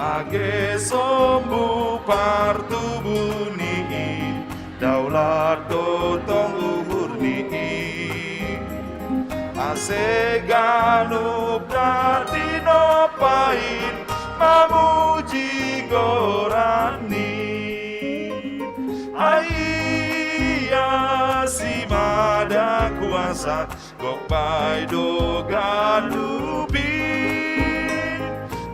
Age sombu partubuni i, daulat do tong uhurni i. Ase ganup na tinompain mamuji goranni. Ai Ia simada kuasa, gok bai do ganup i,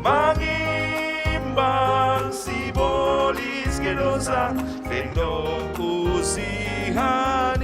mangimbang sibolis ke dosa, tendong usiha